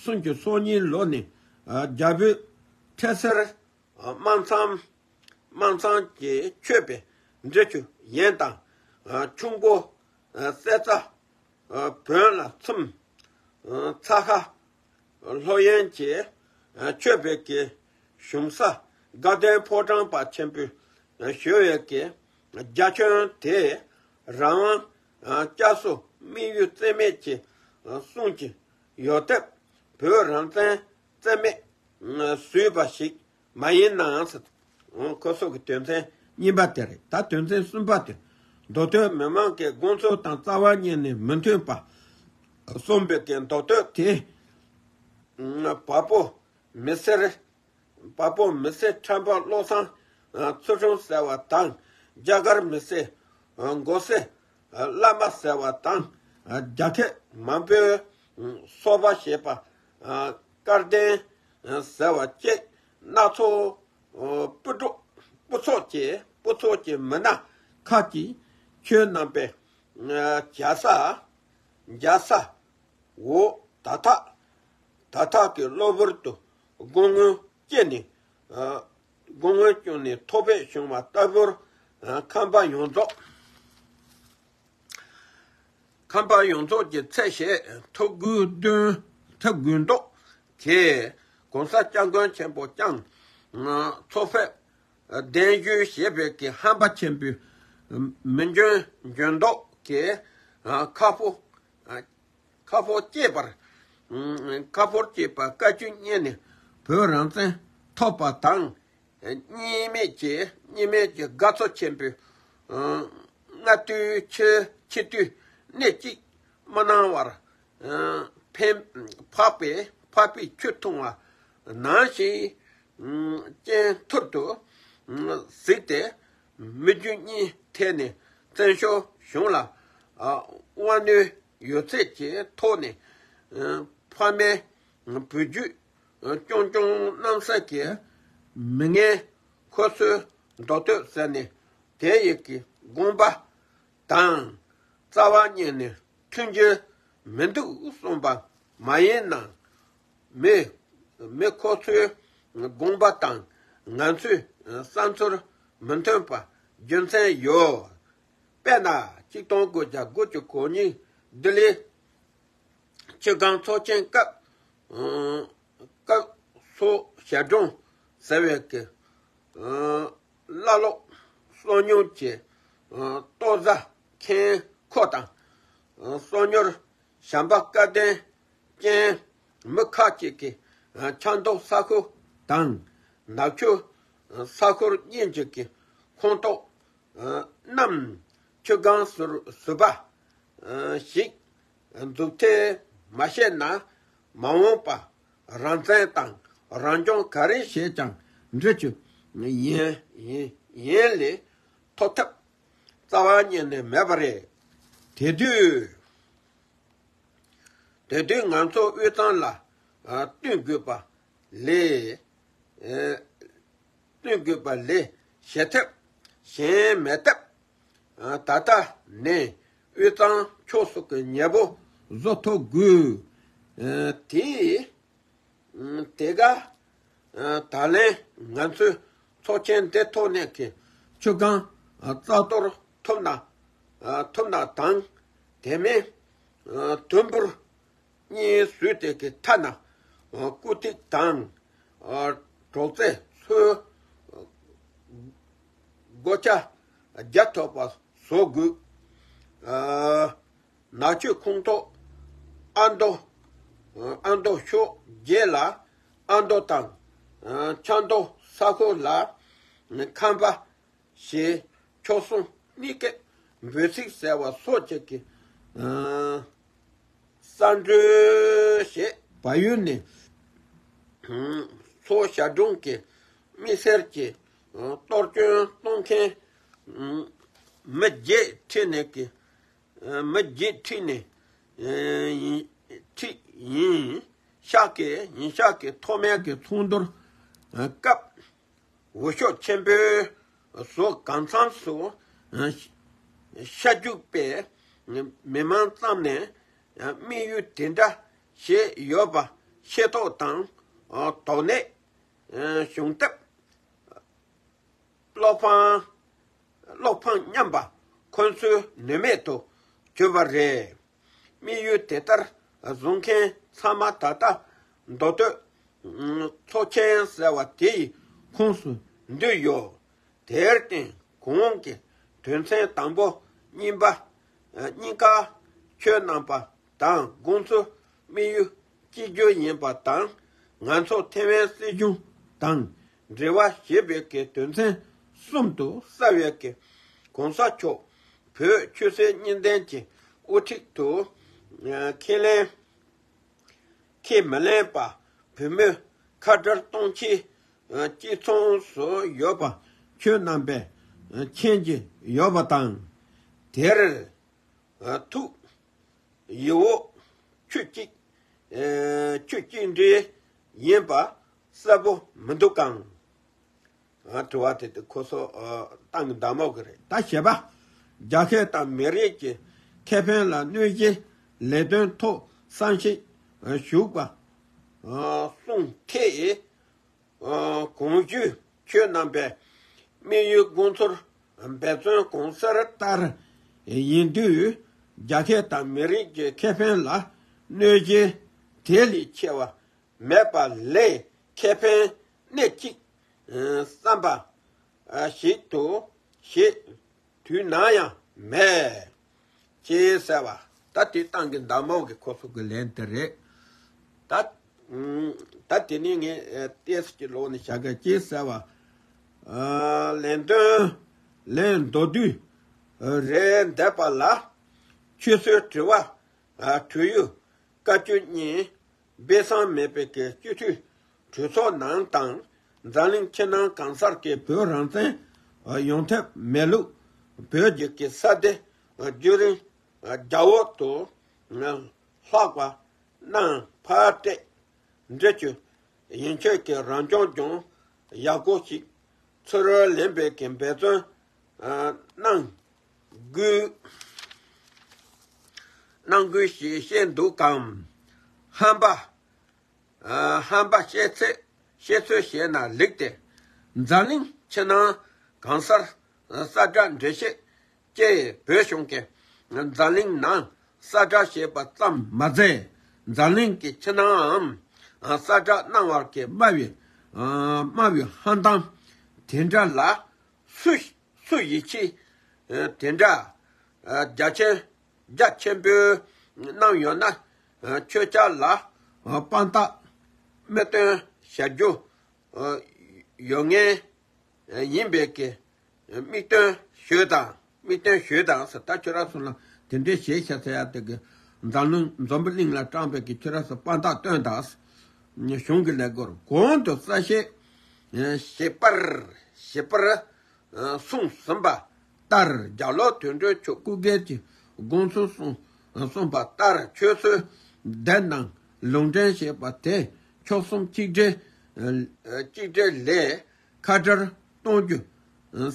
སུམ་ཅུ་སོ་གཉིས་ལོ་ནས་རྒྱ་བོད་འཕྲལ་སེལ་དམག་མཚམས། དམག་མཚམས་ཀྱི་ཆོད་པའི་འབྲི་ཆུ་ཡན་དང་། ཁྱུང་པོ། གསེར་རྩ། བོན་ལ་ཚུམ། ཚ་ཁ། ལྷོ་ཡན་གྱི་ཆོད་པའི་གི་གཞུང་ས་དགའ་ལྡན་ཕོ་བྲང་པ་ཆེན་པོའི་ཞོལ་ཡན་གྱི་རྒྱ་ཁྱོན་དེ་རང་དབང་བསྐྱར་གསོ་དམིགས་ཡུལ་རྩིས་མེད་ཀྱི་གསུང་གི་ཡོད་སྟབས། བོད་རང་བཙན་རྩིས་མེད་བཟོས་པ་ཞིག་མ་ཡིན་ནའང་ཟེར། ཁོ་ཚོ་གི་དོན་ཚན་གཉིས་པ་དེ་རེད། ད་དོན་ཚན་གསུམ་པ་དེ། མདོ་སྟོད་མི་མང་གི་དགོངས་ཚུལ་དང་རྩ་བ་ཉིད་ནས་མི་མཐུན་པ་གསུངས་པའི་གི་མདོ་སྟོད་དེ། བ་སྤུ་མི་སེར། བ་སྤུ་མི་སེར་ཁྲ་འབར་བློ་བཟང་ཚུལ་ཁྲིམས་ཟེར་བ་དང་། རྒྱ་གར་མི་སེར་མགོ་སེར་བླ་མ་ཟེར་བ་དང་། རྒྱ་སྐད་མང་པོའི་སོ་པ་ཞེས་པ། སྐལ་ལྡན་ཟེར་བ་བཅས་སྣ་ཚོགས། སྤུ་གྲོགས་སྤུ་ཚོགས་ཀྱི་སྤུ་ཚོགས་ཀྱི་མི་སྣ་ཁག་གིས་ཁྱོད་རྣམ་པའི་རྒྱལ་ས། རྒྱལ་ས། འོ། ད་ཐག་ད་ཐག་གི་གློ་བུར་དུ་སྒོ་ངོས་བསྐྱེད་ནས། སྒོ་ངོས་བསྐྱོན་ནས་ཐོ་ཕད་བྱུང་བ་ལྟ་བུར། ཁམས་པ་ཡོངས་རྫོགས། ཁམས་པ་ཡོངས་རྫོགས་ཀྱི་ཚེ་ཞེས་ཐུགས་དགོངས་དོན། ཐུགས་དགོངས་རྟོགས་ཀྱིས་༸གོང་ས་སྐྱབས་མགོན་ཆེན་པོ་བསྐྱངས། ཚོགས་ཕེབས་གདན་ཞུས་བྱས་པའི་གི་ཧམ་པ་ཆེན་པོའི་མི་འཇོན་འཇོན་མདོག་གིས་ཁ་ཕོ། ཁ་ཕོ་སྐྱེས་པར། ཁ་ཕོར་སྐྱེས་པ་བཀའ་བཀྱོན་བརྙེས་ནས་བོད་རང་བཙན་ཐོབ་པ་དང་། གཉིས་མེད་ཀྱི་གཉིས་མེད་ཀྱི་དགའ་ཚོར་ཆེན་པོས། སྔ་དུས་ཕྱི་ཕྱི་དུས་གནས་གཅིག་མ་གནང་བར། ཕན་འཕགས་པའི་འཕགས་པའི་ཆོས་འཐུང་བ་ནང་བཞིན། སྤྱན་ཐུར་དུ་གཟིགས་ཏེ། མི་རྒྱུ་གཉིས་ཐད་ནས་བཙན་བྱོལ་གཞུང་ལ་དབང་ནུས་ཡོད་ཚད་ཀྱི་ཐོག་ནས་ཕ་མའི་བུ་རྒྱུད་སྐྱོང་སྐྱོང་གནམ་ས་གི་ མི་ངན་ཁོ་ཚོའི་མདོ་སྟོད་ཟེར་ནས་དེ་ཡི་གི་དགོངས་པ་དང་རྩ་བ་ཉིད་ནས་མཐུན་གྱི་མི་འདུག་གསུངས་པ་མ་ཡིན་ན། མི་མི་ཁོ་ཚོའི་དགོངས་པ་དང་ང་ཚོའི་བསམ་ཚུལ་མི་མཐུན་པ་རྒྱུ་མཚན་ཡོད། དཔེར་ན་གཅིག་སྟོང་དགུ་བརྒྱ་དགུ་བཅུ་གོ་གཉིས་ལྡི་ལི་ཆུ་སྒང་ཚོགས་ཆེན་སྐབས། སྐབས་སུ་ཞལ་དྲུང་ཟེར་བའི་གི་བླ་སློབ་གསོ་མྱོང་གི་ལྟོ་བཟའ་མཁན་ཁོ་དང་། གསོ་མྱོར་བྱམས་པ་སྐལ་ལྡན་ཅན་མི་ཁག་ཅིག་གིས་ཆབ་མདོ་ས་ཁུལ་དང་ནག་ཆུ་ས་ཁུལ་གཉིས་ཀྱི་གི་ཁོངས་གཏོགས་རྣམས་ཆུ་སྒང་ཟུར་ཟུར་པ་ཞིག་འཛུགས་ཐེ་མ་བྱས་ན། མ་འོངས་པ་རང་བཙན་དང་རང་སྐྱོང་ག་རེ་བྱས་ཀྱང་འགྲིག་རྒྱུ་ཡིན་ཡིན་ཡིན་ལས་ཐོབ་ཐབས་རྩ་བ་ཉིད་ནས་མེད་པ་རེད། དེ་དུས་དེ་དུས་ང་ཚོ་དབུས་གཙང་ལ་བསྟུན་དགོས་པ་ལས། བསྟུན་དགོས་པ་ལས་བྱེད་ཐབས་གཞན་མེད་སྟབས། ད་ལྟ་ནས་དབུས་གཙང་ཕྱོགས་སུ་གི་ཉེ་པོ་བཟོ་ཐུབ་དགོས། དེ་དེ་ག་ད་ལན་ང་ཚོས་ཚོགས་ཆེན་འདི་ཐོག་ནས་ཀྱི་ཆུ་སྒང་རྩ་གཏོར་ཐུབ་ན་ཐུབ་ན་དང་། དེ་མིན་དུམ་བུར་གཉིས་བཟོས་ཏེ་གི་མཐའ་ན་རྐུ་ཐིག་དང་གྲོགས་རྩེ་ཚོའི་སྒོ་ལྕགས་རྒྱ་ཐོག་པ་བཟོ་དགོས། ནག་ཆུ་ཁོངས་གཏོགས་ཨ་མདོ། ཨ་མདོ་ཕྱོགས་བརྒྱད་ལ་ཨ་མདོ་དང་ཆབ་མདོ་ས་ཁུལ་ལ་ཁམས་པ་ཞེས་ཆོལ་གསུམ་གཉིས་ཀའི་འབོད་ཚིག་ཟེར་བ་སོགས་ཀྱི་གི་གསར་འགྲོས་ཞེས་བལ་ཡུལ་ནས་མཚོ་ཞལ་གྲུང་གི་དམིགས་བསལ་གྱི་གཏོར་སྐྱོན་གཏོང་མཁན་མི་བརྒྱད་ཁྲིད་ནས་ཀྱི། མི་བརྒྱད་ཁྲིད་ནས་ཡིན་ཁྲིད་ཡིན་ཤག་གི་ཡིན་ཤག་གི་ཐོག་མའི་གི་ཚོགས་འདུར་སྐབས་འོས་ཤོག་ཆེན་པོའི་བཟོ་གང་འཚམས་སུ་ཤ་རྒྱུག་པའི་མི་མང་ཙམ་ནས་དམིགས་ཡུལ་དེ་འདྲ་ཞིག་ཡོད་པ་ཤེས་རྟོགས་དང་དོགས་གནད་བྱུང་སྟབས། བློ་ཕམ། བློ་ཕམ་སྙམ་པ་ཁོ་ཚོའི་ནུས་མེད་དུ་གྱུར་པ་རེད། དམིགས་ཡུལ་དེ་ལྟར་བཟུང་མཁན་ཚང་མ་ད་ལྟ་མདོ་སྟོད་ཚོགས་ཆེན་ཟེར་བ་དེ་ཡི་ཁོངས་སུ་འདུས་ཡོད། དེར་བརྟེན་གོང་གི་དོན་ཚན་དང་པོ་གཉིས་པ་གཉིས་ཀ་ཁྱོད་རྣམ་པ་དང་དགོངས་ཚུལ་དམིགས་ཡུལ་གཅིག་གྱུར་ཡིན་པ་དང་། ང་ཚོ་ཐེ་ཝན་སྲིད་གཞུང་དང་འབྲེལ་བ་བྱེད་པའི་གི་དོན་ཚན་གསུམ་དུ་གསལ་བའི་གི་གོང་ས་མཆོག་བོད་ཆོས་སྲིད་གཉིས་ལྡན་གྱི་དབུ་ཁྲིད་དུ་ཁས་ལེན་ཁས་མི་ལེན་པ་བོད་མི་ཁ་བྲལ་གཏོང་ཆེད་གཅིག་མཚུངས་སུ་ཡོད་པ་ཁྱོད་རྣམ་པས་མཁྱེན་གྱི་ཡོད་པ་དང་། དེར་ཐུག་ཡིད་འོང་ཁྱོད་གཅིག་ཁྱོད་གཅིག་འདྲེས་ཡིན་པ་གསལ་པོ་མི་འདུག་གམ། དྲི་བ་དེ་དེ་ཁོ་ཚོ་ཏང་གི་མདའ་མོ་གི་རེད། ད་བྱས་པ་རྒྱལ་ཁབ་དང་མི་རིགས་ཀྱི་ཁེ་ཕན་ལ་གནོད་གཞིའི་ལས་དོན་ཐོག་བསམ་ཤེས་ཞུགས་པ་གསུངས་ཐད། གོང་ཞུས་ཁྱོད་རྣམ་པས་དམིགས་ཡུལ་དགོངས་ཚུལ་འབད་བརྩོན་གང་སར་ལྟར་ཡིན་དུས། རྒྱལ་ཁབ་དང་མི་རིགས་ཀྱི་ཁེ་ཕན་ལ་གནོད་གཞི་དེ་ལས་ཆེ་བ་མེད་པ་ལས་ཁེ་ཕན་སྣེ་གཅིག་བསམ་པ་ཞིག་ཏུ་ཞིག་དུས་ནམ་ཡང་མེད། ཅེས་ཟེར་བ། ད་དེ་ཏང་གི་མདའ་མོ་གི་ཁོ་ཚོ་གི་ལན་དེ་རེད། ད་ད་དེ་ནས་ངས་ཏེས་ཀྱི་ལོག་ནས་བྱ་དགའ་ཅེས་ཟེར་བ། ལན་དོན་ལན་མདོར་བསྡུས་རེད་འདས་པ་ལ། ཆུད་ཟོས་དྲི་བ་དྲུག་ཡུ་བཀའ་བཅུ་གཉིས། སྦས་གསང་མེད་པའི་གི་སྤྱི་འཐུས་གྲོས་ཚོགས་ནང་དང་། འཛམ་གླིང་ཕྱི་ནང་གང་སར་གྱི་བོད་རང་བཙན་ཡོང་ཐབས་མེད་ལུགས། བོད་ཀྱི་གི་ས་དེ་རྒྱུན་རིང་རྒྱ་འོག་ཏུ་ལྷག་པ་གནང་ཕར་སྤྲད་འདྲི་རྒྱུ་ཡིན། ཁྱོད་ཀྱི་རང་སྐྱོང་ལྗོངས་ ཡག་པོ་ཞིག་ཚུར་ལེན་པའི་གི་འབད་བརྩོན་ཨ་གནང་དགོས་གནང་དགོས་ཞེས་བཤད་འདུག་གམ། ཧམ་པ་ཨ་ཧམ་པ་བཤད་ཚོད་བཤད་ཚོད་བྱས་ན་ལེགས་ཏེ། འཛམ་གླིང་ཕྱི་ནང་གང་སར་ཨ་ས་བཀྲ་འགྲེལ་བཤད་ཀྱེ་བོད་གཞུང་གིས་འཛམ་གླིང་ནང་ས་བཀྲ་ཞེས་པ་ཙམ་མ་ཟད། འཛམ་གླིང་གི་ཕྱི་ནའང་ས་བཀྲ་གནང་བར་གྱི་སྨྲ་བའི་སྨྲ་བའི་ཧམ་གཏམ་དེ་འདྲ་ལ་སུ་སུ་ཡིད་ཆེས་དེ་འདྲ་རྒྱ་ཆེན་རྒྱ་ཆེན་པོས་གནང་ཡོད་ན། ཁྱོད་ཅག་ལ་དཔང་རྟགས་མིག་སྟོན་བྱ་རྒྱུ་ཡོད་ངེས། ཡིན་པའི་གི་མིག་སྟོན་ཞུས་དང་མིག་སྟོན་ཞུས་དང་ཟེར། ད་ཁྱོད་རང་ཚོ་ལ་དེ་འདྲའི་ཞེས་བྱ་ཟེར་ཡ་དེ་གི་འཛམ་གླིང་འཛམ་བུ་གླིང་ལ་སྤྲང་པའི་གི་ཁྱོད་རང་ཚོ་དཔང་རྟགས་སྟོན་དང་། གཞུང་གི་ལས་སྒོར་གོང་དུ་གསལ་བཤད་ཞིབ་པར་ཞིབ་པར་གསུངས་ཟིན་པ་ལྟར། རྒྱ་ལོ་དོན་གྲུབ་མཆོག་སྐུ་སྒེར་གྱི་དགོངས་ཚུལ་གསུངས་གསུངས་པ་ལྟར། ཆོས་སྲོལ་འདི་ནང་ལུང་འདྲེན་བྱས་པ་དེ་མཆོག་གསུམ་གཅིག་སྒྲིལ་གཅིག་སྒྲིལ་ལས་ཁ་བྲལ་གཏོང་རྒྱུ་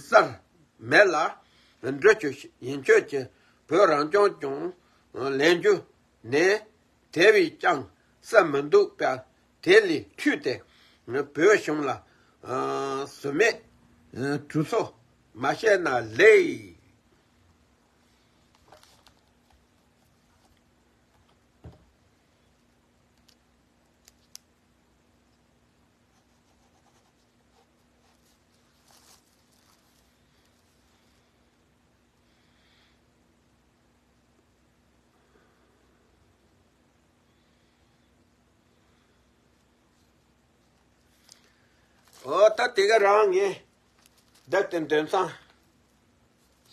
སར་མེད་ལ། འགྲོ་རྒྱུ་ཡིན་ཆོས་ཀྱི་བོད་རང་སྐྱོང་ལྗོངས་ལེན་རྒྱུ་ནས་དེ་བས་ཀྱང་ས་མི་འདུག་པ། དེ་ལས་འཕྲོས་ཏེ་བོད་གཞུང་ལ་ཟུར་མེད་གྲོས་ཚོགས་མ་བཤད་ན་ལེགས། ཨོ་ད་དེ་ག་རང་ངས་བསྡད་དེ་འདོན་ཚང་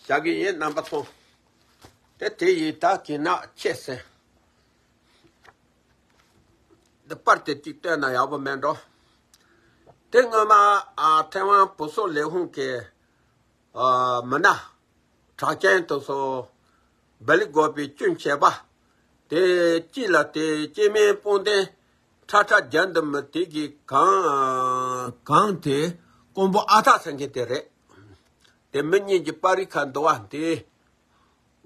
བཞག་གི་ཡིན། རྣམ་པ་ཚོ་དེ་དེ་ཡིས་ད་གི་ནག་ཆེ་ཟེར། འདི་པར་དེ་གཅིག་བཏོན་ན་ཡག་པོ་མེད་འགྲོ། དེ་སྔོན་མ་ཨ་ཐེ་ཝན་བུ་སོ་ལས་ཁུངས་ཀྱི་ཨ་མི་སྣ་གྲགས་ཅན་དེ་ཚོ་སྦེལ་ཀོབ་པའི་སྐྱོན་བྱས་པ། དེ་སྤྱི་ལ་དེ་སྐྱེ་དམན་དཔུང་སྡེ་ཁྲ་ཁྲ་རྒྱ་འདི་མི་དེ་གི་གང་གང་དེ་ཀོང་པོ་ཨ་ཐག་ཟེར་མཁན་དེ་རེད། དེ་མི་གཉིས་ཀྱི་པར་རིས་ཁ་འདུག་བ་དེ།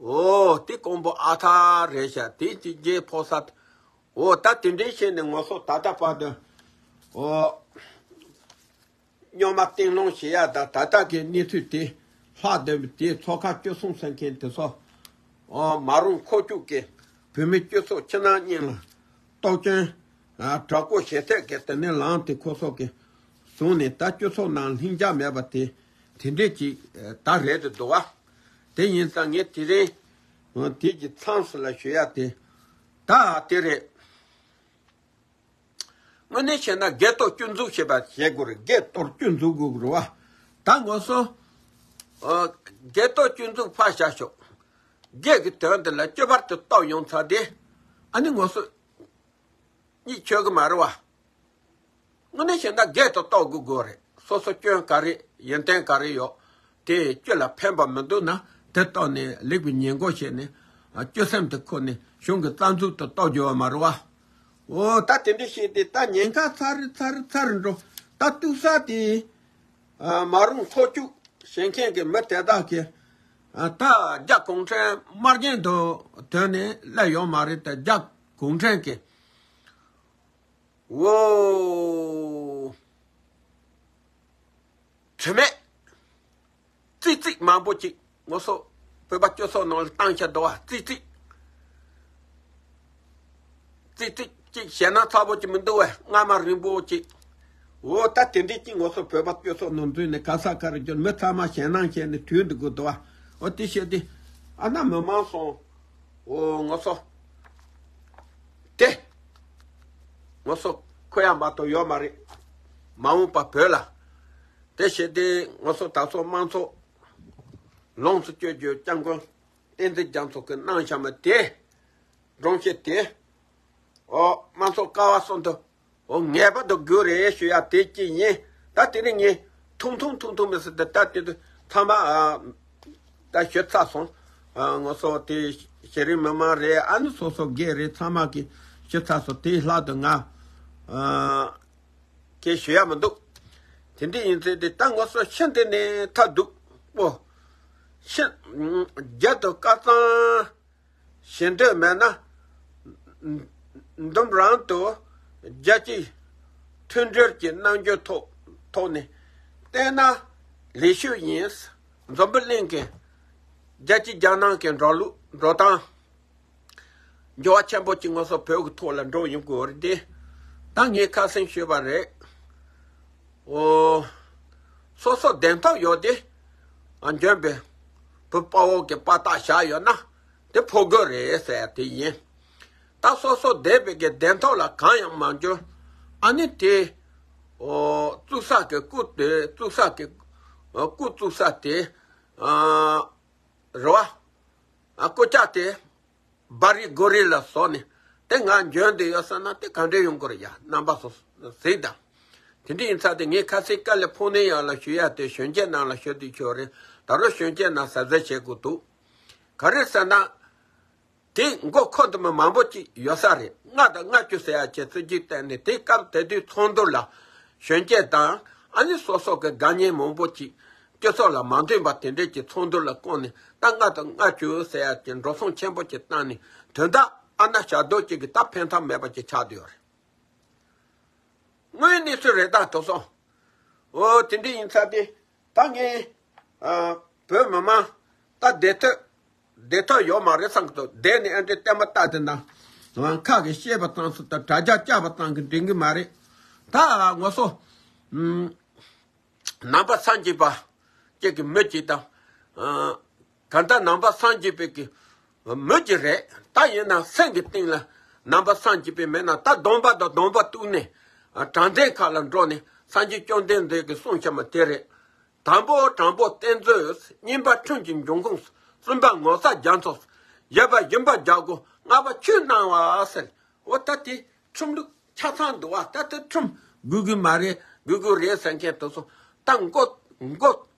ཨོ་དེ་ཀོང་པོ་ཨ་ཐག་རེད་ཤག། དེ་གཅིག་རྗེས་ཕོ་ས། ཨོ་ད་དེ་འདྲའི་བྱས་ནས་ངོ་སོ་ད་ལྟ་བར་དུ་ཨོ། རྙོག་མ་གཏིང་སློང་བྱེད་ཡ་དང་། ད་ལྟ་གི་གནས་ཚུལ་དེ་ལྷག་བསྡད་པའི་དེ་མཚོ་ཁ་སྤྱི་ཚོགས་ཟེར་མཁན་དེ་ཚོ། ཨོ་མ་རུང་ཁོ་ཅུག་གི་བོད་མི་སྤྱི་ཚོགས་ཕྱི་ནང་གཉིས་ལ་གཏོར་སྐྱོན་ཨ་དྲག་པོ་བྱེད་ཐད་ཀྱི་དེ་ནས་ལངས་ཏེ་ཁོ་ཚོ་གི་བཟུང་ནས་ད་སྤྱི་ཚོགས་ནང་ལྷིང་འཇགས་མེད་པ་དེ་དེ་འདྲས་ཅིག་ད་རེད་དུ་འདུག་བ། དེ་ཡིན་ཙང་ངས་དེ་རིང་དེ་གི་མཚམས་སུ་ལ་ཞུ་ཡ་དེ་ད་དེ་རེད། དངོས་གནས་བྱས་ན་སྒེར་གཏོར་སྐྱོན་འཛུགས་བྱེད་པ་བྱེད་དགོས་རེད། སྒེར་གཏོར་སྐྱོན་འཛུགས་དགོས་རེད་བ། ད་ངོ་སོ། ཨ་སྒེར་གཏོར་སྐྱོན་འཛུགས་ཕར་བཞག་ཤོག། སྒེར་གྱི་དོན་དེ་ལ་སྐྱོ་བར་དུ་གཏོར་ཡོང་ཚར་དེ། ཨ་ནི་ངོ་སོ་གཉིད་ཆོད་གི་མ་རེད་བ། དངོས་གནས་བྱས་ན་སྒེར་དུ་གཏོར་དགོས་དགོས་རེད། སོ་སོ་སྐྱོན་ག་རེ་ཡོན་ཏན་ག་རེ་ཡོད་དེ་སྤྱི་ལ་ཕན་པ་མི་འདུག་ན་དེ་གཏོར་ནས་ལེགས་པའི་ཉེས་འགོག་བྱས་ནས་སྤྱོད་སེམས་དེ་ཁོ་ནས་གཞུང་གི་རྩ་འཛུགས་དུ་གཏོར་རྒྱུ་བ་མ་རེད་བ། འོ་ད་དེ་འདྲ་བྱས་ཏེ་ད་ཉེན་ཁ་ཚ་རེ་ཚ་རེ་ཚ་རེ་འགྲོ། ད་གཏུག་ས་དེ་ཨ་མ་རུང་ཐོ་བཅུག་བྱེད་མཁན་གྱི་མི་དེ་དག་གིས་ཨ་ད་རྒྱ་གུང་ཁྲན་དམར་རྗེན་དུ་དོན་ནས་སླེབས་ཡོད་མ་རེད། ད་རྒྱ་གུང་ཁྲན་གྱི་འོ། དྲི་མེད། ཙིག་ཙིག་མང་པོ་ཅིག་ངོ་སོ་བོད་པ་སྤྱི་ཚོགས་ནང་ལ་བཏང་ཤ་འདུག་བ། ཙིག་ཙིག། ཙིག་ཙིག་ཅིག་ཞེད་སྣང་ཚ་པོ་ཅིག་མི་འདུག་བས། རྔ་མ་རིང་པོ་ཅིག། འོ་ད་དེ་འདྲའི་ཅིག་ངོ་སོ་བོད་པ་སྤྱི་ཚོགས་ནང་འཛུལ་ནས་ག་ས་ག་རུ་འབྱོར་མི་ཚང་མ་ཞེད་སྣང་བྱས་ནས་དུས་འདུག་གི་འདུག་བ། འོ་དེ་བྱས་ཏེ་ཨ་ན་མི་མང་སོང་། འོ་ངོ་སོ། དེ། ངོ་སོ་ཁོ་ཡང་མ་གཏོགས་ཡོད་མ་རེད། མ་འོངས་པ་བོད་ལ། དེ་བྱས་ཏེ་ངོ་སོ་ད་སོ་དམངས་གཙོ་ལོངས་སུ་སྤྱོད་རྒྱུ་སྐྱབས་མགོན་བསྟན་འཛིན་རྒྱ་མཚོ་གི་གནང་བཞག་མ་དེ། སྒྲོམ་གཞི་དེ། ཨོ་དམངས་གཙོ་ཀ་བ་གསུམ་དུ། འོ་ངེས་པར་དུ་དགོས་རེད་ཞུ་ཡ་དེ་གཅིག་ཡིན། ད་དེ་རིང་ངས་ཐུང་ཐུང་ཐུང་ཐུང་མི་སྲིད་དེ་ད་དེ་དུས་ཚང་མ་ཨ། ད་ཞུ་ཚར་སོང་། ཨ་ངོ་སོ་དེ་ཤེས་རིག་མི་མང་རེད། ཨ་ནི་སོ་སོ་སྒེར་རེད། ཚང་མ་གི་ཞུ་ཚར་སོང་། དེའི་ལྷག་ཏུ་ང་ཨ་གི་ཞུ་ཡ་མི་འདུག། དེ་འདྲ་ཡིན་ཚེ་དེ་ད་ང་ཚོ་ཤི་འདི་ནས་ཐབས་སྡུག་པོ། ཤི་རྒྱ་དུ་སྐལ་བཟང་ཞེ་འདོད་མེད་ན། འདུམ་རང་དུ་རྒྱལ་སྤྱིའི་མཐུན་སྒྲིལ་གྱི་རྣམ་འགྱུར་ཐོག་ཐོག་ནས་བལྟས་ན་ལེགས་ཤོས་ཡིན། འཛམ་བུ་གླིང་གི་རྒྱལ་སྤྱི་རྒྱ་ནག་གི་འགྲོ་ལུགས་འགྲོ་སྟངས། འགྱུར་བ་ཆེན་པོ་གཅིག་ང་ཚོ་བོད་ཀྱི་ཐོག་ལ་འགྲོ་ཡོང་དགོས་རེད་དེ། ད་ངས་ཁ་སང་ཞུས་པ་རེད། འོ། སོ་སོ་བདེན་ཐོག་ཡོད་དེ། ཨ་འཇོན་པའི་བུ་དཔའ་བོ་གི་དཔའ་རྟགས་བཞག་ཡོད་ན་དེ་ཕོ་རྒོད་རེད་ཟེར་ཡ་དེ་ཡིན། ད་སོ་སོ་བདེན་པའི་གི་བདེན་ཐོག་ལ་གང་ཡང་མ་འགྱུར། ཨ་ནི་དེ། འོ། བཙུགས་ས་གི་སྐུ་དེ་བཙུགས་ས་གི་སྐུ་བཙུགས་ས་དེ། ཨ། རེད་བ། ཨ་སྐུ་ལྕགས་དེ། སྦ་རི་གོ་རི་ལ་བཟོ་ནས་དེ་ང་འཇོན་བསྡད་ཡོད་བསམ་ན་དེ་ག་འདྲས་ཡོང་གི་རེད་ཡ། རྣམ་པ་ཚོ་གཟིགས་དང་། དེ་འདྲ་ཡིན་ཙང་དེ་ངས་ཁ་སང་ཀ་ལི་ཕོ་ནི་ཡ་ལ་ཞུ་ཡ་དེ་གཞོན་སྐྱེས་ནང་ལ་ཞུ་དུས་ཆོག་རེད། ད་རུང་གཞོན་སྐྱེས་ནང་གཟབ་གཟབ་བྱེད་དགོས་འདུག་ག་རེ་ཟེར་ན། དེ་མགོ་འཁོར་དུ་མི་མང་པོ་ཅིག་ཡོད་ས་རེད། ལྔ་དང་ལྔ་བཅུ་ཟེར་ཡ་ཅིག་སྲིད་ཇུས་བཏོན་ནས་དེ་སྐབས་དེ་དུས་ཚོགས་འདུ་ལ་གཞོན་སྐྱེས་དང་ཨ་ནི་སོ་སོ་གི་དགའ་ཉེ་མང་པོ་ཅིག་སྤྱི་ཚོགས་ལ་མ་མཐུན་པ་དེ་འདྲས་ཀྱི་ཚོགས་འདུ་ལ་བསྐོངས་ནས་ད་ལྔ་དང་ལྔ་བཅུ་ཟེར་ཡ་ཅིག་འགྲོ་སོང་ཆེན་པོ་ཅིག་བཏང་ནས་དོན་དག་ཨ་ན་ཞག་རྡོ་གཅིག་གི་ད་ཕན་ཐོགས་མེད་པ་ཅིག་ཆགས་བསྡད་ཡོད་རེད། དངོས་གནས་ཚུལ་རེད་ད་དོ་སོང་། འོ་དེ་འདྲ་ཡིན་ཚར་ཏེ། ད་ངས་ཨ་བོད་མི་མང་ད་བདེ་ཐོག་བདེ་ཐོག་ཡོད་མ་རེད་བསམ་གི་འདུག་བསྡད་ནས་ཨ་འདྲས་བསྟན་པ་ལྟ་དེ་ན་ཁ་གི་བཤད་པ་ཙམ་སུ་ད་དྲ་རྒྱ་བཅག་པ་ཙམ་གི་འགྲིག་གི་མ་རེད། ད་ང་ཚོ་ཨམ་ནང་པ་སངས་རྒྱས་པ་གཅིག་གི་མི་གཅིག་དང་ཨ་གང་ལྟར་ནང་པ་སངས་རྒྱས་པའི་གི་མི་གཅིག་རེད། ད་ཡིན་ན་སེམས་ཀྱི་གཏིང་ལ་ནང་པ་སངས་རྒྱས་པའི་མེད་ན་ད་སྡོམ་པ་དང་སྡོམ་པ་གཏུགས་ནས་ཨ་དྲང་བདེན་ཁ་ལ་འགྲོ་ནས་སངས་རྒྱས་བཅོམ་ལྡན་འདས་ཀྱིས་གསུངས་བཞག་པ་དེ་རེད། དང་པོ་དྲང་པོ་བསྟན་མཛོད། གཉིས་པ་ཁྲིམས་ཀྱི་འབྱུང་ཁུངས། གསུམ་པ་ངོ་ཚ་རྒྱ་མཚོ། བཞི་པ་སྦྱིན་པ་རྒྱ་སྒོ། ལྔ་པ་ཆོས་སྣང་བ་ཟེར། འོ་ད་དེ་ཁྲིམས་ལུགས་ཆ་ཚང་འདུག་བ། ད་དེ་ཁྲིམས་དགོས་ཀྱི་མ་རེད་དགོས་ཀྱི་རེད་ཟེར་མཁན་དེ་ཚོ་ད་མགོ་མགོ་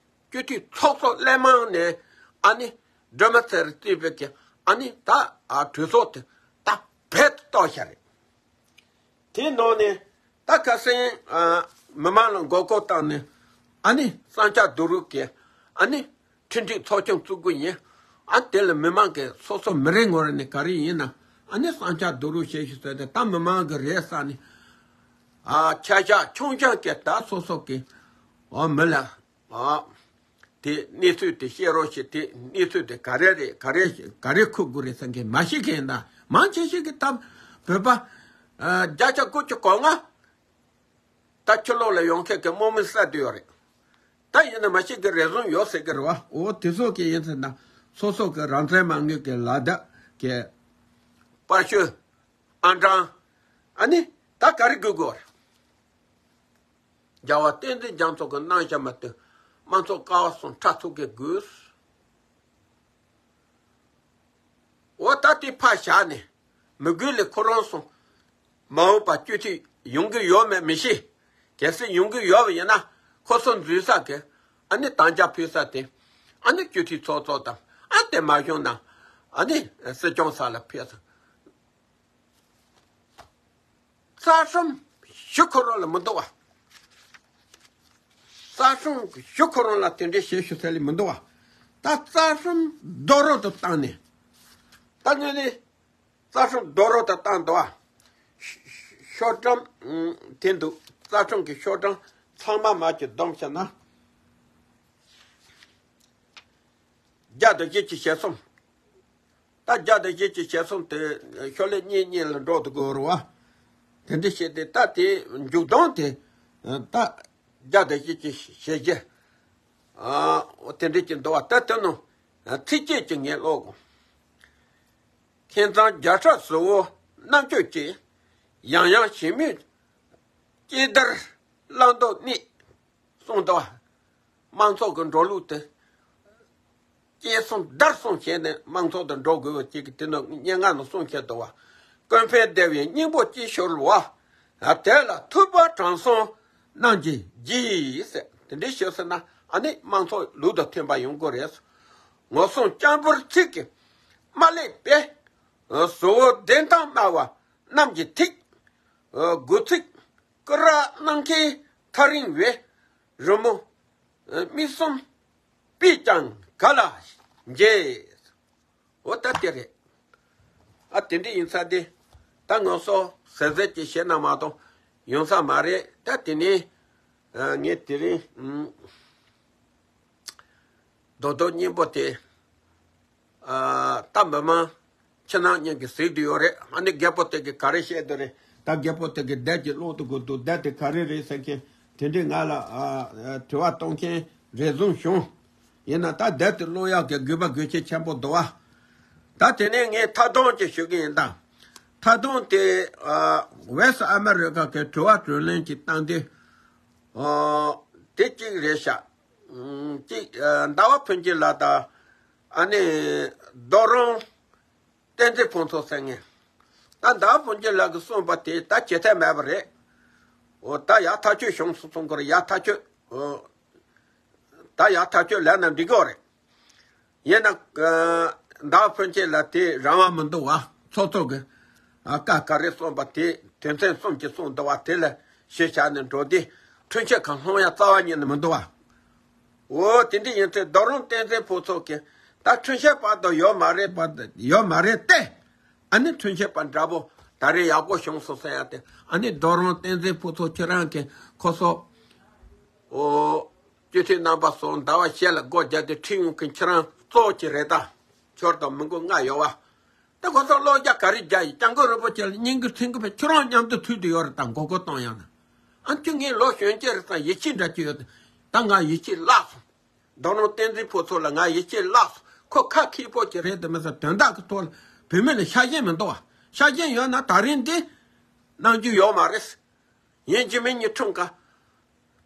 སྤྱི་འཐུས་ཚོགས་གཙོ་ལས་མང་ནས་ཨ་ནི་སྒྲོལ་མ་ཚེ་རིང་གཙོས་པའི་གི་ཨ་ནི་ད་ཨ་གྲོས་ཚོགས་དེ་ད་བེད་གཏོང་བཞག་རེད། དེའི་ནང་ནས་ད་ཁ་སང་ཨ་མི་མང་ལ་མགོ་སྐོར་བཏང་ནས་ཨ་ནི་བསམ་འཆར་བསྡུ་རུབ་ཀྱིས་ཨ་ནི་འཕྲིན་སྒྲིག་ཚོགས་ཆུང་བཙུགས་དགོས་ཡིན། ཨ་དེ་ལ་མི་མང་གིས་སོ་སོ་མི་རེ་ངོ་རེ་ནས་ག་རེ་ཡིན་ན་ཨ་ནི་བསམ་འཆར་བསྡུ་རུབ་བྱེད་ཤིག་ཟེར་ཏེ་ད་མི་མང་གི་རེད་བསམ་ནས་ཨ་ཆ་བཞག་ཆུང་ཆུང་གིས་ད་སོ་སོ་གི་ཨ་མི་ལ་ཨ། དེ་གནས་ཚུལ་དེ་བཤད་རོགས་བྱེད། དེ་གནས་ཚུལ་དེ་ག་རེ་རེད། ག་རེ་ག་རེ་འཁུར་དགོས་རེད་ཟེར་མཁན་མ་ཤེས་མཁན་དང་མང་ཆེ་ཤོས་ཀྱི་ད་བོད་པ་ཨ་བརྒྱ་ཆ་དགུ་བཅུ་གོ་ལྔ་ད་ཕྱི་ལོགས་ལ་ཡོང་མཁན་གྱི་དམག་མི་བསད་དུ་ཡོད་རེད། ད་ཡིན་ན་མ་ཤེས་ཀྱི་རེ་ཟུང་ཡོད་ཟེར་གི་རེད་བ། འོ་དེ་ཚོ་གི་ཡིན་ཟེར་ན་སོ་སོ་གི་རང་བཙན་མ་དངུལ་གྱི་ལ་དྭགས་ཀྱི་པར་ཤོད་ཨང་གྲངས་ཨ་ནི་ད་ག་རེ་དགོས་དགོས་རེད། རྒྱལ་བ་བསྟན་འཛིན་རྒྱ་མཚོ་གི་གནང་བཞག་མ་གཏོགས་དམངས་གཙོ་ཀ་བ་གསུམ་ཁྲ་ཚུགས་ཀྱི་དགོས། འོ་ད་དེ་ཕར་བཞག་ནས་མི་དགོས་ལས་ཁོ་རང་གསུམ་མ་འོངས་པ་སྤྱི་འཐུས་ཡོང་གི་ཡོད་མེད་མི་ཤེས། གལ་སྲིད་ཡོང་གི་ཡོད་པ་ཡིན་ན་ཁོ་ཚོ་འཛུལ་ས་གི་ཨ་ནི་དམ་བཅའ་ཕུལ་ས་དེ་ཨ་ནི་སྤྱི་འཐུས་ཚོགས་གཙོ་དང་ཨ་དེ་མ་བྱུང་ན་ཨ་ནི་སྲིད་སྐྱོང་ས་ལ་ཕེབས་ས། རྩ་ཁྲིམས་ཞུ་ཁོ་རང་ལ་མི་འདུག་བ། རྩ་ཁྲིམས་ཞུ་ཁོ་རང་ལ་དེ་འདྲའི་བྱེད་ཞུ་ཚད་ལས་མི་འདུག་བ། ད་རྩ་ཁྲིམས་རྡོག་རོལ་དུ་བཏང་ནས། ད་ངས་ནི་རྩ་ཁྲིམས་རྡོག་རོལ་དུ་བཏང་འདུག་བ། ཤོག་གྲངས་དེ་འདུག་རྩ་ཁྲིམས་ཀྱི་ཤོག་གྲངས་ཚང་མ་མར་གྱི་བསྡོམས་བྱས་ན། བརྒྱ་དང་བཞི་བཅུ་ཞེ་གསུམ། ད་བརྒྱ་དང་བཞི་བཅུ་ཞེ་གསུམ་དེ་ཤོག་ལྷེ་གཉིས་གཉིས་ལ་འགྲོ་འདུག་གོ་རེད་བ། དེ་འདྲ་བྱས་ཏེ་ད་དེ་མཇུག་སྡོམ་དེ་ད་བརྒྱ་དང་བཞི་བཅུ་ཞེ་བརྒྱད། ཨ་དེ་འདྲ་ཅིག་འདུག་བ། ད་དེ་ནང་ཚིགས་བཅད་ཅིག་ངས་ཀློག་གོ། ཁྱིམ་ཚང་བརྒྱ་ཕྲག་བཟོ་བོ་རྣམ་དཔྱོད་ཀྱིས། ཡང་ཡང་ཞི་མོལ་སྐྱེས་བརྡར་བླང་དོར་གནས། གསུངས་འདུག་བ། དམངས་གཙོ་གི་འགྲོ་ལུགས་དེ། སྐྱེས་སོང་བརྡར་སོང་བྱས་ནས་དམངས་གཙོ་དང་འགྲོ་དགོས་པ་གཅིག་གི་དེ་ནི་སྙན་ངག་ནང་གསུངས་བཞག་འདུག་བ། ཀུན་ཕན་བདེ་བའི་སྙིང་པོ་ཅིག་ཤོར་བ། དེ་ལ་ཐུབ་པ་དྲང་སྲོང་རྣམས་ཀྱིས་བགྱིས་ཟེར། དེ་འདྲའི་ཞུ་ཟེར་ན་ཨ་ནི་དམངས་གཙོ་ལུགས་དང་མཐུན་པ་ཡོང་དགོས་རེད། ངོ་སྲུང་སྤྱང་པོར་ཚིག་གིས་མ་བསླད་པས། བཟོ་བོ་བདེན་གཏམ་སྨྲ་བ་རྣམས་ཀྱི་ཐིག་དགུ་ཚིག་སྐུ་ར་གནང་མཁན་ཐག་རིང་བས། རི་མོ། མིག་གསུམ་པས་ཀྱང་ག་ལ་འགྱེད། འོ་ད་དེ་རེད། ཨ་དེ་འདྲ་ཡིན་ཚ་དེ། ད་ང་ཚོ་ཟེར་ཟེར་གྱི་བཤད་ན་མ་གཏོགས་ཡོང་ས་མ་རེད། ད་དེ་ནས་ངས་དེ་རིང་རྡོག་རྡོག་སྙན་པོ་དེ། ཨ་ད་མི་མང་ཕྱི་ནང་གཉིས་ཀྱིས་གཟིགས་བསྡད་ཡོད་རེད། ཨ་ནི་རྒད་པོ་དེ་གིས་ག་རེ་བཤད་འདུག་རེད། ད་རྒད་པོ་དེ་གིས་བསྡད་ཀྱི་ཀློག་ཏུ་དགོས་འདུག་བསྡད་དེ་ག་རེ་རེད་ཟེར་མཁན་དེ་འདྲས་ང་ལ་ཨ་དྲི་བ་གཏོང་མཁན་རེ་ཟུང་བྱུང་། ཡིན་ན་ད་བསྡད་དེ་ཀློག་ཡག་གི་དགོས་པ་དགོས་ཆེད་ཆེན་པོ་འདུག་བ། ད་དེ་ནས་ངས་མཐའ་སྡོམ་ཅིག་ཞུ་གི་ཡིན་ད། མཐའ་སྡོམ་དེ་ཨ་ཝེ་སི་ཨ་མེ་རི་ཀ་གི་དྲི་བ་དྲིས་ལན་ཅིག་བཏང་དུས། ཨ་དེ་གཅིག་རེད་ཤག་ཨ་གཅིག་ཨ་ཟླ་བ་ཕུན་སྐྱིད་ལགས་དང་། ཨ་ནི་རྡོ་རོང་བསྟན་འཛིན་ཕུན་ཚོགས་ཟེར་མཁན། ད་ཟླ་བ་ཕུན་སྐྱིད་ལགས་ཀྱིས་གསུངས་པ་དེ་ད་བྱེད་ཐབས་མེད་པ་རེད། འོ་ད་ཡག་ཐག་ཆོད་བྱུང་སོང་གི་རེད། ཡག་ཐག་ཆོད། འོ་ད་ཡག་ཐག་ཆོད་ལབ་ན་འགྲིག་གི་རེད། ཡིན་ན། ཨ་ཟླ་བ་ཕུན་སྐྱིད་ལགས་དེ་རང་དབང་མི་འདུག་བ། ཚོགས་གཙོ་གི་ཨ་བཀའ་ག་རེ་གསུངས་པ་དེ་དོན་ཚན་གསུམ་གྱིས་གསུངས་འདུག་བ། དེ་ལ་གཞི་བཞག་ནས་འགྲོ་དུས་འཁྲུན་ཆོད་གང་སློང་ཡ་རྩ་བ་ཉིད་ནས་མི་འདུག་བ། འོ་དེ་འདྲ་ཡིན་ཚེ་རྡོ་རོང་བསྟན་འཛིན་ཕུན་ཚོགས་ཀྱིས་ད་འཁྲུན་ཆོད་པ་དང་ཡོད་མ་རེད་པ། ཡོད་མ་རེད་དེ། ཨ་ནི་འཁྲུན་ཆོད་པ་འདྲ་པོ་ད་རེས་ཡག་པོ་བྱུང་སོང་ཟེར་ཡ་དེ། ཨ་ནི་རྡོ་རོང་བསྟན་འཛིན་ཕུན་ཚོགས་ཁྱེད་རང་གི་ཁོ་ཚོ། ཨོ། སྤྱི་འཐུས་རྣམ་པ་ཚོ་ཟླ་བ་ཕྱེད་ལ་སྒོ་རྒྱག་དུས་ཁྲིད་ཡོང་མཁན་ཁྱེད་རང་གཙོ་བོ་ཅིག་རེད་ད། ཁྱོད་དང་མི་མགོ་ལྔ་ཡོད་བ། ད་ཁོ་ཚོ་བློ་རྒྱ་ག་རེ་རྒྱག་ཡིན། སྐྱབས་མགོན་རིན་པོ་ཆེ་ལ་བསྙེན་བཀུར་ཚིག་མགོ་བས་ཁྱོད་རང་མཉམ་དུ་ཐུག་དུ་ཡོད་རེད་ད། མགོ་སྐོར་གཏོང་ཡང་ན། ཨ་ཁྱོད་ངའི་ལོ་གཞོན་སྐྱེས་རེད་ད། ཡིད་ཆེས་འདྲ་ཅིག་ཡོད་ད། ད་ང་ཡིད་ཆེས་བརླག་སོང་། རྡོ་རོང་བསྟན་འཛིན་ཕུན་ཚོགས་ལ་ང་ཡིད་ཆེས་བརླག་སོང་། ཁོ་ཁ་མཁས་པོ་ཅིག་རེད་དེ་མི་ཟེར། དོན་དག་གི་ཐོག་ལ་བུད་མེད་ལ་ཤ་ཞེན་མི་འདུག་བ། ཤ་ཞེན་ཡོད་ན་ད་རིང་འདི་གནང་རྒྱུ་ཡོད་མ་རེད། ཡིན་གཅིག་མིན་གཉིས་ཁྲིམས་ཁང་།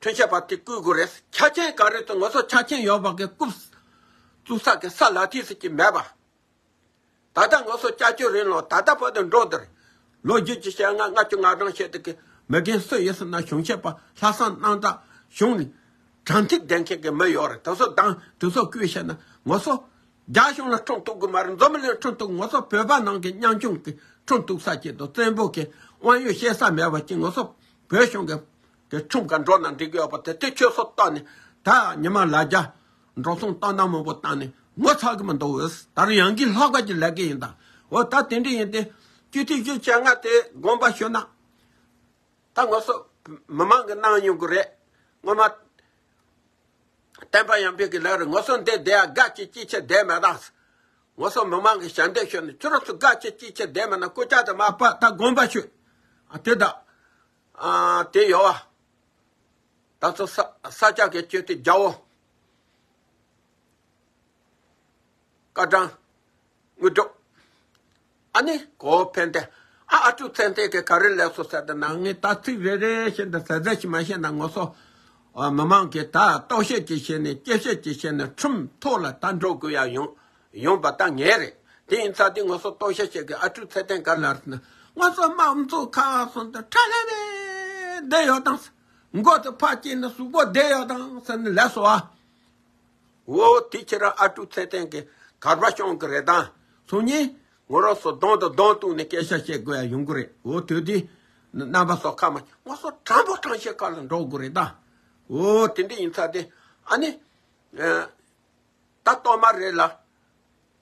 འཁྲུན་ཆོད་པ་དེ་བསྐོ་དགོས་རེད། ཆ་རྐྱེན་ག་རེ་དང་ང་ཚོ་ཆ་རྐྱེན་ཡོད་པ་གི་རྐུབ་བཙུགས་ས་གི་ས་ལ་ཐིག་ཟེར་གྱི་མེད་པ། ད་ལྟ་ང་ཚོ་སྐྱབས་བཅོལ་རིང་ལོ་ད་ལྟ་བར་དུ་འགྲོ་འདིར། ལོ་རྒྱུས་ཀྱི་བཤད་ན་ལྔ་བཅུ་ང་གྲངས་བཤད་དེ་གི་མི་རྒན་སུ་ཡིན་ཟེར་ན་གཞུང་ཆེན་པ་ལྷག་བསམ་རྣམ་དག་གཞུང་ནས་དྲང་ཐིག་ལྡན་མཁན་གྱི་མི་ཡོད་རེད། དེ་ཚོ་དང་དེ་ཚོ་བསྐོས་བཤད་ན་ང་ཚོ་རྒྱ་གཞུང་ལ་ཁྲིམས་གཏུག་གི་མ་རེད། འཛམ་བུ་གླིང་ཁྲིམས་གཏུག་ང་ཚོ་བོད་པ་ནང་གི་ཉམ་ཆུང་གི་ཁྲིམས་གཏུག་ས་ཅིག་དང་བཙན་པོ་གི་དབང་ཡོད་བཤད་ས་མེད་པ་ཅིག་ང་ཚོ་བོད་གཞུང་གི་གི་ཁྲིམས་ཁང་འགྲོ་ན་འགྲིག་གི་ཡོད་པ་དེ་དེ་ཁྱོད་ཚོ་ལྟ་ནས་ད་ཉི་མ་ལ་རྒྱ་འགྲོ་སོང་བཏང་ན་མང་པོ་བཏང་ནས་ངོ་ཚ་གི་མི་འདུག་ད་རུང་ཡང་གི་ལྷག་པ་ཅིག་ལས་ཀྱི་ཡིན་ད། འོ་ད་དེ་འདྲ་ཡིན་ཏེ་སྤྱི་འཐུས་བཞི་བཅོ་ལྔ་དེ་དགོངས་པ་ཞུ་ན། ད་ང་ཚོ་མི་མང་གི་གནང་ཡོང་གི་རེད། སྔོན་མ་བསྟན་པ་ཡར་འཕེལ་གྱི་ལག་རེད། ང་ཚོ་འདི་བསྡད་ཡ་དགའ་སྐྱིད་སྐྱིད་ཆེ་བསྡད་མེད་ད། ང་ཚོ་མི་མང་གི་ཞལ་འདེབས་ཞུས་ནས་ཁྱོད་རང་ཚོ་དགའ་སྐྱིད་སྐྱིད་ཆེ་བསྡད་མེད་ན་སྐུ་ཕྱག་དེ་མ་པ་ད་དགོངས་པ་ཞུ། ཨ་དེ་ད། ཨ་དེ་ཡོད་བ། ད་ཚོ་ས་ས་སྐྱ་གི་སྤྱི་འཐུས་རྒྱལ་བོ། སྐར་གྲངས། དངོས་གྲུབ། ཨ་ནི་གོ་ཕན་བདེ། ཨ་ཨ་ཀྲུག་ཚེ་བརྟན་གྱིས་ག་རེ་ལབ་སོང་ཟེར་ཏེ་ན། ངས་ད་ཚིག་རེ་རེ་བཤད་འདི་ཟེར་ཟེར་ཞིག་མ་བཤད་ན་ང་ཚོ་ཨ་མི་མང་གིས་ད་རྟོག་ཞིབ་ཅིག་བྱས་ནས་དཔྱད་ཞིབ་ཅིག་བྱས་ནས་ཁྲིམས་ཐོག་ལ་ད་འགྲོ་དགོས་ཡ་ཡོང་ཡོང་པ་ད་ངེས་རེད། དེ་ཡིན་ཙང་དེ་ང་ཚོ་རྟོག་ཞིབ་བྱེད་དགོས། ཨ་ཀྲུག་ཚེ་བརྟན་ག་རེ་ལབ་ཟེར་ན། ང་ཚོ་དམངས་གཙོ་ཁ་སོང་དུ་ཁྲ་ལེ་ལེ་བསྡད་ཡོད་དང་། མགོ་དེ་ཕར་བཅད་ནས་གཟུགས་པོ་བསྡད་ཡོད་དང་ཟེར་ནས་ལབ་སོང་ཨ། འོ་དེ་ཁྱེད་རང་ཨ་ཀྲུག་ཚེ་བརྟན་གྱིས་གར་པ་བྱུང་གི་རེད་དང་། སང་ཉིན་ང་རང་ཚོ་གདོང་དང་གདོང་གཏུག་ནས་སྐད་ཆ་བཤད་དགོས་ཡ་ཡོང་གི་རེད། འོ་དུས་དེ་རྣམ་པ་ཚོ་ཁ་མ་ང་ཚོ་དྲང་པོ་དྲང་བཤད་ཁ་ལ་འགྲོ་དགོས་རེད་ད། འོ་དེ་འདྲ་ཡིན་ཙང་དེ་ཨ་ནི། ཨ་ད་གཏོར་མ་རེད་ལ།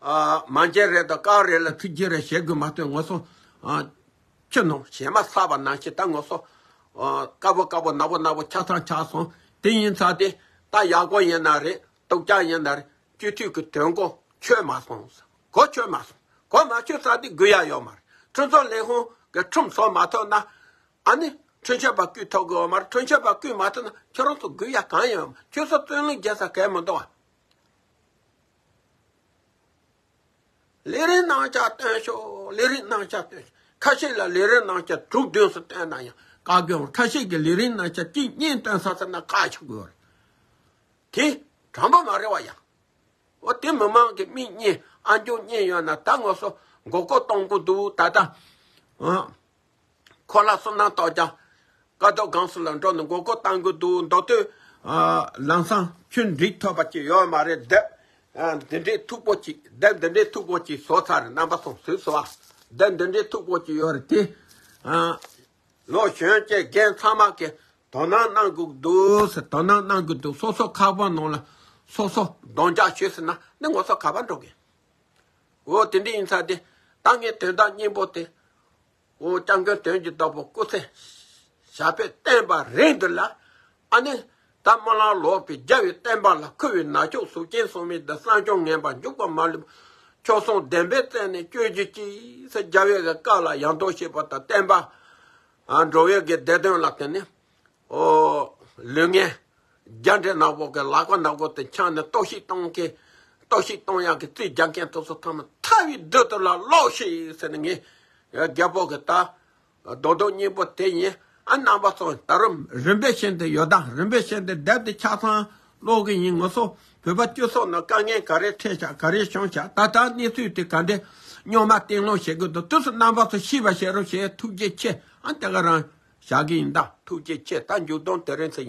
ཨ་མ་འཇལ་རེད་དང་དཀར་རེད་ལ་ཚིག་རྗེས་རེད་བྱེད་དགོས་མ་གཏོགས་ང་ཚོ་ཨ་ཕྱི་ནང་ཞེ་མ་ཚ་བ་ནང་བཞིན་ད་ང་ཚོ་ཨ་དཀར་པོ་དཀར་པོ་ནག་པོ་ནག་པོ་ཆ་ཚང་ཆགས་སོང་། དེ་ཡིན་ཙང་དེ་ད་ཡག་པོ་ཡིན་ན་རེད། སྡུག་ཅག་ཡིན་ན་རེད། སྤྱི་འཐུས་ཀྱི་དོན་གོ་ཆོད་མ་སོང་། གོ་ཆོད་མ་སོང་། གོ་མ་ཆོད་ཙང་དེ་དགོས་ཡ་ཡོད་མ་རེད། ཁྲིམས་བཟོ་ལས་ཁུངས་ཀྱི་ཁྲིམས་བཟོ་མ་ཐུབ་ན། ཨ་ནི་འཁྲུན་ཆོད་པ་བསྐོས་ཐུབ་དགོས་ཡོད་མ་རེད། འཁྲུན་ཆོད་པ་བསྐོས་མ་ཐུབ་ན་ཁྱོད་རང་ཚོ་དགོས་ཡ་གང་ཡང་ཡོད་མ་རེད། ཁྱོད་ཚོ་རྩོད་གླེང་རྒྱག་ས་གང་ཡང་མི་འདུག་ཨ། ལས་རིམ་རྣམ་གཞག་སྟོན་ཤོག་ལས་རིམ་རྣམ་གཞག་སྟོན་ཤོག་ཁ་ཤས་ལ་ལས་རིམ་རྣམ་གཞག་དྲུག་བདུན་ཙམ་སྟོན་ན་ཡང་དཀའ་གི་ཡོད་རེད། ཁ་ཤས་ཀྱིས་ལས་རིམ་རྣམ་གཞག་གཅིག་གཉིས་སྟོན་ས་ཟེར་ན་དཀའ་ཆགས་ཀྱི་ཡོད་རེད། དེ་དྲང་པོ་མ་རེད་བ་ཡ། འོ་དེ་མི་མང་གི་མིག་གཉིས་ཨ་མཆོག་གཉིས་ཡོད་ན་ད་ང་ཚོ་མགོ་སྐོར་གཏོང་དགོས་འདུག་ད་ལྟ། ཨ། གོ་ལ་གསུམ་སྣང་རྟོགས་ཀྱང་། ཀ་རྡོ་སྒང་སུ་ལ་འགྲོ་ནས་མགོ་སྐོར་བཏང་དགོས་འདུག་མདོ་སྟོད། ཨ། ལམ་སང་ཆུ་འགྲིག་ཐུབ་པ་ཅིག་ཡོད་མ་རེད། ལྡེབས། ཨ། འདི་འདྲའི་མཐུག་པོ་ཅིག་ལྡེབས་འདི་འདྲའི་མཐུག་པོ་ཅིག་བཟོ་ཚར་རེད། རྣམ་པ་ཚོ་གཟིགས་སོང་ཨ། ལྡེབས་འདི་འདྲའི་མཐུག་པོ་ཅིག་ཡོད་རེད་དེ། ཨ། ལོ་གཞོན་སྐྱེས་རྒན་ཚང་མ་གིས་ དོ་སྣང་གནང་དགོས་འདུག་ཟེར། དོ་སྣང་གནང་དགོས་འདུག་སོ་སོ་ཁ་པར་ནང་ལ་སོ་སོ་གདོང་འཇགས་བྱོས་ཟེར་ན་ནི་ངོ་སོ་ག་པར་འགྲོ་གི། འོ་དེ་འདྲ་ཡིན་ཙང་དེ་ད་ངས་དོན་དག་སྙིང་པོ་དེ། འོ་སྐྱབས་མགོན་དོན་གྱི་བདག་པོ་སྐུ་ཚེ་ཞབས་པད་བརྟན་པ་རིང་དུ་ལ། ཨ་ནི་ད་སྨོན་ལམ་ལོག་པའི་རྒྱལ་བའི་བསྟན་པ་ལ་ཁུ་བའི་ན་ཆུང་གཟུགས་ཅན་སྲུང་མའི་བདག་བསམ་བྱུང་ངན་པ་འཇུག་པ་མ་ལུས་པ། ཁྱོད་སོང་བདེན་པའི་རྩད་ནས་གཅོད་རྒྱུ་ཅི་ཟེར། རྒྱལ་བའི་གི་བཀའ་ལ་ཡང་དག་བྱེད་པ་དང་བསྟན་པ་འགྲོ་བའི་གི་བདེ་དོན་ལ་བརྟེན་ནས། ཨོ། ལུས་ངན་རྒྱ་འདྲེ་ནག་པོ་གི་ལག་པ་ནག་པོ་དེ་འཆང་ནས་གཏོར་བཤིག་གཏོང་མཁན། གཏོར་བཤིག་གཏོང་ཡག་གི་རྩིས་རྒྱག་མཁན་དེ་ཚོ་ཐམས་ཅད་ཐར་བའི་དོན་དུ་ལ་ལོག་ཤིག་ཟེར་ནས་ངས་རྒྱལ་པོ་གི་ད་རྡོག་རྡོག་སྙིང་པོ་དེ་ཡིན། ཨ་རྣམ་པ་ཚོ་ད་རུང་རིམ་པས་བཞིན་དུ་ཡོད་ད། རིམ་པས་བཞིན་དུ་བསྡད་དེ་ཆ་ཚང་ཀློག་གི་ཡིན། ངོ་སོ་བོད་པ་སྤྱི་ཚོགས་ནང་དཀའ་ངལ་ག་རེ་འཕྲད་བཞག་ག་རེ་བྱུང་བཞག་ད་ལྟ་གནས་ཚུལ་དེ་ག་འདྲས་རྙོག་མ་གཏིང་སློང་བྱེད་དགོས་འདུག་དུས་སུ་རྣམ་པ་ཚོ་ཤེས་པ་བྱེད་རོགས་བྱེད། ཐུགས་རྗེ་ཆེ། ཨ་དེ་ག་རང་བཞག་གི་ཡིན་ད། ཐུགས་རྗེ་ཆེ། ད་མཇུག་སྡོམ་དེ་རིང་ཚེ་ཡིན།